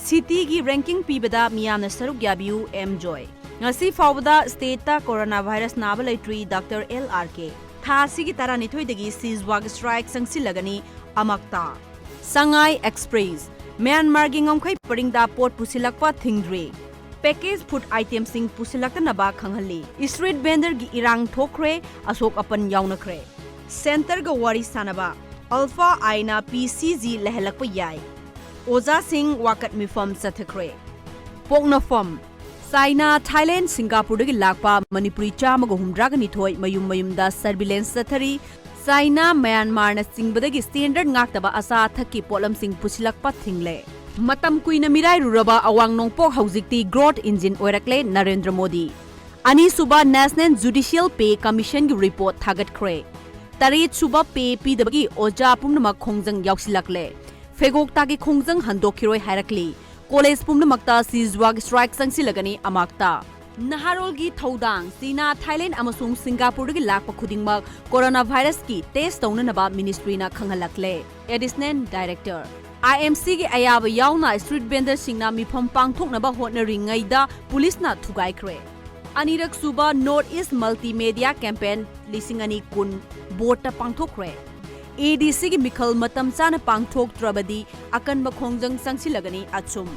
ꯁꯤꯇꯤꯒꯤ ꯔꯦꯡꯀꯤꯡ ꯄꯤꯕꯗ ꯃꯤꯌꯥꯝꯅ ꯁꯔꯨꯛ ꯌꯥꯕꯤꯌꯨ, ꯑꯦꯝ ꯖꯣꯏ꯫ ꯉꯁꯤ ꯐꯥꯎꯕꯗ ꯁ꯭ꯇꯦꯠꯇ ꯀꯣꯔꯣꯅꯥ ꯚꯥꯏꯔꯁ ꯅꯥꯕ ꯂꯩꯇ꯭ꯔꯤ, ꯗꯥꯛꯇꯔ ꯑꯦꯜ ꯑꯥꯔ ꯀꯦ꯫ ꯊꯥ ꯑꯁꯤꯒꯤ ꯇꯔꯥꯅꯤꯊꯣꯏꯗꯒꯤ ꯁꯤꯖꯋꯥꯒ ꯁ꯭ꯇ꯭ꯔꯥꯏꯛ ꯆꯪꯁꯤꯜꯂꯒꯅꯤ, ꯑꯃꯛꯇ꯫ ꯁꯉꯥꯏ ꯑꯦꯛꯁꯄ꯭ꯔꯦꯁ꯫ ꯃ꯭ꯌꯥꯟꯃꯥꯔꯒꯤ ꯉꯝꯈꯩ ꯄꯔꯤꯡꯗ ꯄꯣꯠ ꯄꯨꯁꯤꯜꯂꯛꯄ ꯊꯤꯡꯗ꯭ꯔꯦ꯫ ꯄꯦꯀꯦꯖ ꯐꯨꯗ ꯑꯥꯏꯇꯦꯝꯁꯤꯡ ꯄꯨꯁꯤꯜꯂꯛꯇꯅꯕ ꯈꯪꯍꯜꯂꯤ꯫ ꯁ꯭ꯇ꯭ꯔꯤꯠ ꯚꯦꯟꯗꯔꯒꯤ ꯏꯔꯥꯡ ꯊꯣꯛꯈ꯭ꯔꯦ, ꯑꯁꯣꯛ ꯑꯄꯟ ꯌꯥꯎꯅꯈ꯭ꯔꯦ꯫ ꯁꯦꯟꯇꯔꯒ ꯋꯥꯔꯤ ꯁꯥꯟꯅꯕ꯫ ꯑꯜꯐꯥ ꯑꯥꯏꯅ ꯄꯤ ꯁꯤ ꯖꯤ ꯂꯩꯍꯜꯂꯛꯄ ꯌꯥꯏ꯫ ꯑꯣꯖꯥꯁꯤꯡ ꯋꯥꯀꯠ ꯃꯤꯐꯝ ꯆꯠꯊꯈ꯭ꯔꯦ꯫ ꯄꯣꯛꯅꯐꯝ꯫ ꯆꯥꯏꯅꯥ, ꯊꯥꯏꯂꯦꯟ, ꯁꯤꯡꯒꯥꯄꯨꯔꯗꯒꯤ ꯂꯥꯛꯄ ꯃꯅꯤꯄꯨꯔꯤ ꯆꯥꯝꯃꯒ ꯍꯨꯝꯗ꯭ꯔꯥꯒ ꯅꯤꯊꯣꯏ ꯃꯌꯨꯝ ꯃꯌꯨꯝꯗ ꯁꯔꯚꯤꯂꯦꯟꯁ ꯆꯠꯊꯔꯤ꯫ ꯆꯥꯏꯅꯥ, ꯃ꯭ꯌꯥꯟꯃꯥꯔꯅ ꯆꯤꯡꯕꯗꯒꯤ ꯁ꯭ꯇꯦꯟꯗꯔꯗ ꯉꯥꯛꯇꯕ ꯑꯆꯥ ꯑꯊꯛꯀꯤ ꯄꯣꯠꯂꯝꯁꯤꯡ ꯄꯨꯁꯤꯜꯂꯛꯄ ꯊꯤꯡꯂꯦ꯫ ꯃꯇꯝ ꯀꯨꯏꯅ ꯃꯤꯔꯥꯏꯔꯨꯔꯕ ꯑꯋꯥꯡ ꯅꯣꯡꯄꯣꯛ ꯍꯧꯖꯤꯛꯇꯤ ꯒ꯭ꯔꯣꯊ ꯏꯟꯖꯤꯟ ꯑꯣꯏꯔꯛꯂꯦ, ꯅꯔꯦꯟꯗ꯭ꯔ ꯃꯣꯗꯤ꯫ ꯑꯅꯤꯁꯨꯕ ꯅꯦꯁꯅꯦꯜ ꯖꯨꯗꯤꯁꯤꯌꯦꯜ ꯄꯦ ꯀꯃꯤꯁꯟꯒꯤ ꯔꯤꯄꯣꯔꯠ ꯊꯥꯒꯠꯈ꯭ꯔꯦ꯫ ꯇꯔꯦꯠꯁꯨꯕ ꯄꯦ ꯄꯤꯗꯕꯒꯤ ꯑꯣꯖꯥ ꯄꯨꯝꯅꯃꯛ ꯈꯣꯡꯖꯪ ꯌꯥꯎꯁꯤꯜꯂꯛꯂꯦ꯫ ꯐꯦꯒꯣꯛꯇꯥꯒꯤ ꯈꯣꯡꯖꯪ ꯍꯟꯗꯣꯛꯈꯤꯔꯣꯏ ꯍꯥꯏꯔꯛꯂꯤ꯫ ꯀꯣꯂꯦꯖ ꯄꯨꯝꯅꯃꯛꯇ ꯁꯤꯖꯋꯥꯒ ꯁ꯭ꯇ꯭ꯔꯥꯏꯛ ꯆꯪꯁꯤꯜꯂꯒꯅꯤ, ꯑꯃꯥꯛꯇ꯫ ꯅꯍꯥꯔꯣꯜꯒꯤ ꯊꯧꯗꯥꯡ꯫ ꯆꯤꯅꯥ, ꯊꯥꯏꯂꯦꯟ ꯑꯃꯁꯨꯡ ꯁꯤꯡꯒꯥꯄꯨꯔꯗꯒꯤ ꯂꯥꯛꯄ ꯈꯨꯗꯤꯡꯃꯛ ꯀꯣꯔꯣꯅꯥ ꯚꯥꯏꯔꯁꯀꯤ ꯇꯦꯁ ꯇꯧꯅꯅꯕ ꯃꯤꯅꯤꯁꯇ꯭ꯔꯤꯅ ꯈꯪꯍꯜꯂꯛꯂꯦ꯫ Additional director. ꯑꯥꯏ ꯑꯦꯝ ꯁꯤꯒꯤ ꯑꯌꯥꯕ ꯌꯥꯎꯅ ꯁ꯭ꯇ꯭ꯔꯤꯠ ꯚꯦꯟꯗꯔꯁꯤꯡꯅ ꯃꯤꯐꯝ ꯄꯥꯡꯊꯣꯛꯅꯕ ꯍꯣꯠꯅꯔꯤꯉꯩꯗ ꯄꯨꯂꯤꯁꯅ ꯊꯨꯒꯥꯏꯈ꯭ꯔꯦ꯫ ꯑꯅꯤꯔꯛ ꯁꯨꯕ ꯅꯣꯔꯠ ꯏꯁ ꯃꯜꯇꯤꯃꯦꯗꯤꯌꯥ ꯀꯦꯝꯄꯦꯟ ꯂꯤꯁꯤꯡ ꯑꯅꯤ ꯀꯨꯟ ꯕꯣꯔꯗꯇ ꯄꯥꯡꯊꯣꯛꯈ꯭ꯔꯦ꯫ ꯑꯦ ꯗꯤ ꯁꯤꯒꯤ ꯃꯤꯈꯜ ꯃꯇꯝ ꯆꯥꯅ ꯄꯥꯡꯊꯣꯛꯇ꯭ꯔꯕꯗꯤ ꯑꯀꯟꯕ ꯈꯣꯡꯖꯪ ꯆꯪꯁꯤꯜꯂꯒꯅꯤ, ꯑꯆꯨꯝ꯫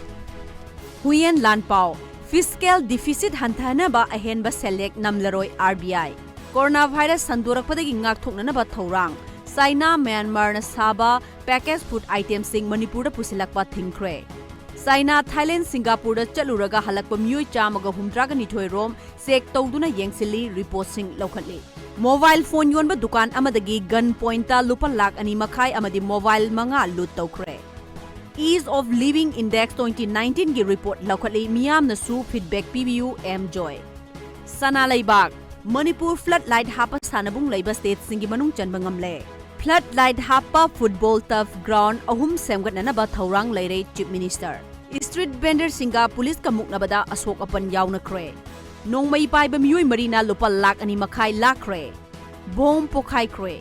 ꯍꯨꯌꯦꯟ ꯂꯥꯟꯄꯥꯎ꯫ ꯐꯤꯁꯀꯦꯜ ꯗꯤꯐꯤꯁꯤꯠ ꯍꯟꯊꯍꯟꯅꯕ ꯑꯍꯦꯟꯕ ꯁꯦꯜꯌꯦꯛ ꯅꯝꯂꯔꯣꯏ, ꯑꯥꯔ ꯕꯤ ꯑꯥꯏ꯫ ꯀꯣꯔꯣꯅꯥ ꯚꯥꯏꯔꯁ ꯁꯟꯗꯣꯔꯛꯄꯗꯒꯤ ꯉꯥꯛꯊꯣꯛꯅꯅꯕ ꯊꯧꯔꯥꯡ꯫ ꯆꯥꯏꯅꯥ, ꯃ꯭ꯌꯥꯟꯃꯥꯔꯅ ꯁꯥꯕ ꯄꯦꯀꯦꯖ ꯐꯨꯗ ꯑꯥꯏꯇꯦꯝꯁꯤꯡ ꯃꯅꯤꯄꯨꯔꯗ ꯄꯨꯁꯤꯜꯂꯛꯄ ꯊꯤꯡꯈ꯭ꯔꯦ꯫ ꯆꯥꯏꯅꯥ, ꯊꯥꯏꯂꯦꯟ, ꯁꯤꯡꯒꯥꯄꯨꯔꯗ ꯆꯠꯂꯨꯔꯒ ꯍꯜꯂꯛꯄ ꯃꯤꯑꯣꯏ ꯆꯥꯝꯃꯒ ꯍꯨꯝꯗ꯭ꯔꯥꯒ ꯅꯤꯊꯣꯏ ꯔꯣꯝ ꯆꯦꯛ ꯇꯧꯗꯨꯅ ꯌꯦꯡꯁꯤꯜꯂꯤ, ꯔꯤꯄꯣꯔꯠꯁꯤꯡ ꯂꯧꯈꯠꯂꯤ꯫ ꯃꯣꯕꯥꯏꯜ ꯐꯣꯟ ꯌꯣꯟꯕ ꯗꯨꯀꯥꯟ ꯑꯃꯗꯒꯤ ꯒꯟ ꯄꯣꯏꯟꯠꯇ ꯂꯨꯄꯥ ꯂꯥꯈ ꯑꯅꯤ ꯃꯈꯥꯏ ꯑꯃꯗꯤ ꯃꯣꯕꯥꯏꯜ ꯃꯉꯥ ꯂꯨꯠ ꯇꯧꯈ꯭ꯔꯦ꯫ Ease of Living Index twenty nineteenꯒꯤ ꯔꯤꯄꯣꯔꯠ ꯂꯧꯈꯠꯂꯤ, ꯃꯤꯌꯥꯝꯅꯁꯨ ꯐꯤꯗꯕꯦꯛ ꯄꯤꯕꯤꯌꯨ, M Joy. Sana Leibak, Manipur flood light ꯍꯥꯞꯄ ꯁꯥꯟꯅꯕꯨꯡ ꯂꯩꯕ ꯁ꯭ꯇꯦꯠꯁꯤꯡꯒꯤ ꯃꯅꯨꯡ ꯆꯟꯕ ꯉꯝꯂꯦ꯫ ꯐ꯭ꯂꯠ ꯂꯥꯏꯠ ꯍꯥꯞꯄ ꯐꯨꯠꯕꯣꯜ ꯇꯔꯐ ꯒ꯭ꯔꯥꯎꯟ ꯑꯍꯨꯝ ꯁꯦꯝꯒꯠꯅꯅꯕ ꯊꯧꯔꯥꯡ ꯂꯩꯔꯦ, ꯆꯤꯐ ꯃꯤꯅꯤꯁꯇꯔ꯫ ꯁ꯭ꯇ꯭ꯔꯤꯠ ꯚꯦꯟꯗꯔꯁꯤꯡꯒ ꯄꯨꯂꯤꯁꯀ ꯃꯨꯛꯅꯕꯗ ꯑꯁꯣꯛ ꯑꯄꯟ ꯌꯥꯎꯅꯈ꯭ꯔꯦ꯫ ꯅꯣꯡꯃꯩ ꯄꯥꯏꯕ ꯃꯤꯑꯣꯏ ꯃꯔꯤꯅ ꯂꯨꯄꯥ ꯂꯥꯈ ꯑꯅꯤ ꯃꯈꯥꯏ ꯂꯥꯛꯈ꯭ꯔꯦ꯫ ꯕꯣꯝ ꯄꯣꯈꯥꯏꯈ꯭ꯔꯦ꯫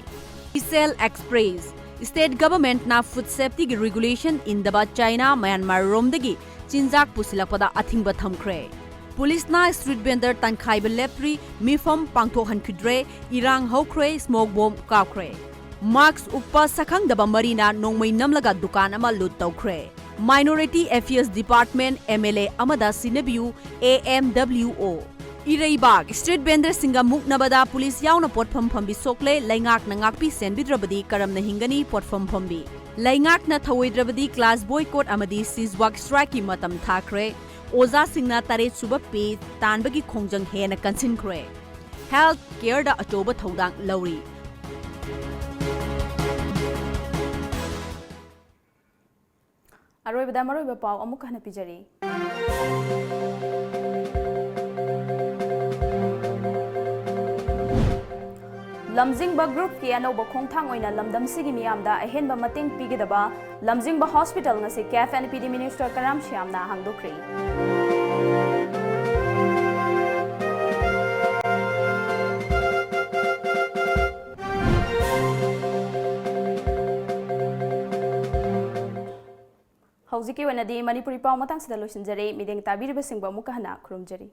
ꯏꯁꯦꯜ ꯑꯦꯛꯁꯄ꯭ꯔꯦꯁ, ꯁ꯭ꯇꯦꯠ ꯒꯚꯔꯟꯃꯦꯟꯠꯅ ꯐꯨꯗ ꯁꯦꯐꯇꯤꯒꯤ ꯔꯤꯒꯨꯂꯦꯁꯟ ꯏꯟꯗꯕ ꯆꯥꯏꯅꯥ, ꯃ꯭ꯌꯥꯟꯃꯥꯔ ꯔꯣꯝꯗꯒꯤ ꯆꯤꯟꯖꯥꯛ ꯄꯨꯁꯤꯜꯂꯛꯄꯗ ꯑꯊꯤꯡꯕ ꯊꯝꯈ꯭ꯔꯦ꯫ ꯄꯨꯂꯤꯁꯅ ꯁ꯭ꯇ꯭ꯔꯤꯠ ꯚꯦꯟꯗꯔ ꯇꯟꯈꯥꯏꯕ ꯂꯦꯞꯇ꯭ꯔꯤ, ꯃꯤꯐꯝ ꯄꯥꯡꯊꯣꯛꯍꯟꯈꯤꯗ꯭ꯔꯦ, ꯏꯔꯥꯡ ꯍꯧꯈ꯭ꯔꯦ, ꯁ꯭ꯃꯣꯛ ꯕꯣꯝ ꯀꯥꯞꯈ꯭ꯔꯦ꯫ ꯃꯥꯛꯁ ꯎꯞꯄ ꯁꯛꯈꯪꯗꯕ ꯃꯔꯤꯅ ꯅꯣꯡꯃꯩ ꯅꯝꯂꯒ ꯗꯨꯀꯥꯟ ꯑꯃ ꯂꯨꯠ ꯇꯧꯈ꯭ꯔꯦ꯫ Minority affairs department, M L A ꯑꯃꯗ ꯁꯤꯟꯅꯕꯤꯌꯨ, ꯑꯦ ꯑꯦꯝ ꯗꯕ꯭ꯂꯤꯌꯨ ꯑꯣ꯫ ꯏꯔꯩꯕꯥꯛ, ꯁ꯭ꯇ꯭ꯔꯤꯠ ꯚꯦꯟꯗꯔꯁꯤꯡꯒ ꯃꯨꯛꯅꯕꯗ ꯄꯨꯂꯤꯁ ꯌꯥꯎꯅ ꯄꯣꯠꯐꯝ ꯐꯝꯕꯤ ꯁꯣꯛꯂꯦ, ꯂꯩꯉꯥꯛꯅ ꯉꯥꯛꯄꯤ ꯁꯦꯟꯕꯤꯗ꯭ꯔꯕꯗꯤ ꯀꯔꯝꯅ ꯍꯤꯡꯒꯅꯤ ꯄꯣꯠꯐꯝ ꯐꯝꯕꯤ? ꯂꯩꯉꯥꯛꯅ ꯊꯧꯑꯣꯏꯗ꯭ꯔꯕꯗꯤ ꯀ꯭ꯂꯥꯁ ꯕꯣꯏꯀꯣꯠ ꯑꯃꯗꯤ ꯁꯤꯖ ꯋꯥꯛ ꯁ꯭ꯇ꯭ꯔꯥꯏꯛꯀꯤ ꯃꯇꯝ ꯊꯥꯈ꯭ꯔꯦ꯫ ꯑꯣꯖꯥꯁꯤꯡꯅ ꯇꯔꯦꯠ ꯁꯨꯕ ꯄꯦ ꯇꯥꯟꯕꯒꯤ ꯈꯣꯡꯖꯪ ꯍꯦꯟꯅ ꯀꯟꯁꯤꯟꯈ꯭ꯔꯦ꯫ ꯍꯦꯜꯊ ꯀꯦꯌꯔꯗ ꯑꯆꯧꯕ ꯊꯧꯗꯥꯡ ꯂꯧꯔꯤ꯫ ꯑꯔꯣꯏꯕꯗ ꯃꯔꯨꯑꯣꯏꯕ ꯄꯥꯎ ꯑꯃꯨꯛ ꯍꯟꯅ ꯄꯤꯖꯔꯤ꯫ ꯂꯝꯖꯤꯡꯕ ꯒ꯭ꯔꯨꯞꯀꯤ ꯑꯅꯧꯕ ꯈꯣꯡꯊꯥꯡ ꯑꯣꯏꯅ ꯂꯝꯗꯝꯁꯤꯒꯤ ꯃꯤꯌꯥꯝꯗ ꯑꯍꯦꯟꯕ ꯃꯇꯦꯡ ꯄꯤꯒꯗꯕ ꯂꯝꯖꯤꯡꯕ ꯍꯣꯁꯄꯤꯇꯥꯜ ꯉꯁꯤ K N P D minister Karam ꯁ꯭ꯌꯥꯝꯅ ꯍꯥꯡꯗꯣꯛꯈ꯭ꯔꯦ꯫ ꯍꯧꯖꯤꯛꯀꯤ ꯑꯣꯏꯅꯗꯤ ꯃꯅꯤꯄꯨꯔꯤ ꯄꯥꯎ ꯃꯇꯥꯡꯁꯤꯗ ꯂꯣꯏꯁꯤꯟꯖꯔꯦ꯫ ꯃꯤꯠꯌꯦꯡ ꯇꯥꯕꯤꯔꯤꯕꯁꯤꯡꯕꯨ ꯑꯃꯨꯛꯀ ꯍꯟꯅ ꯈꯨꯔꯨꯝꯖꯔꯤ꯫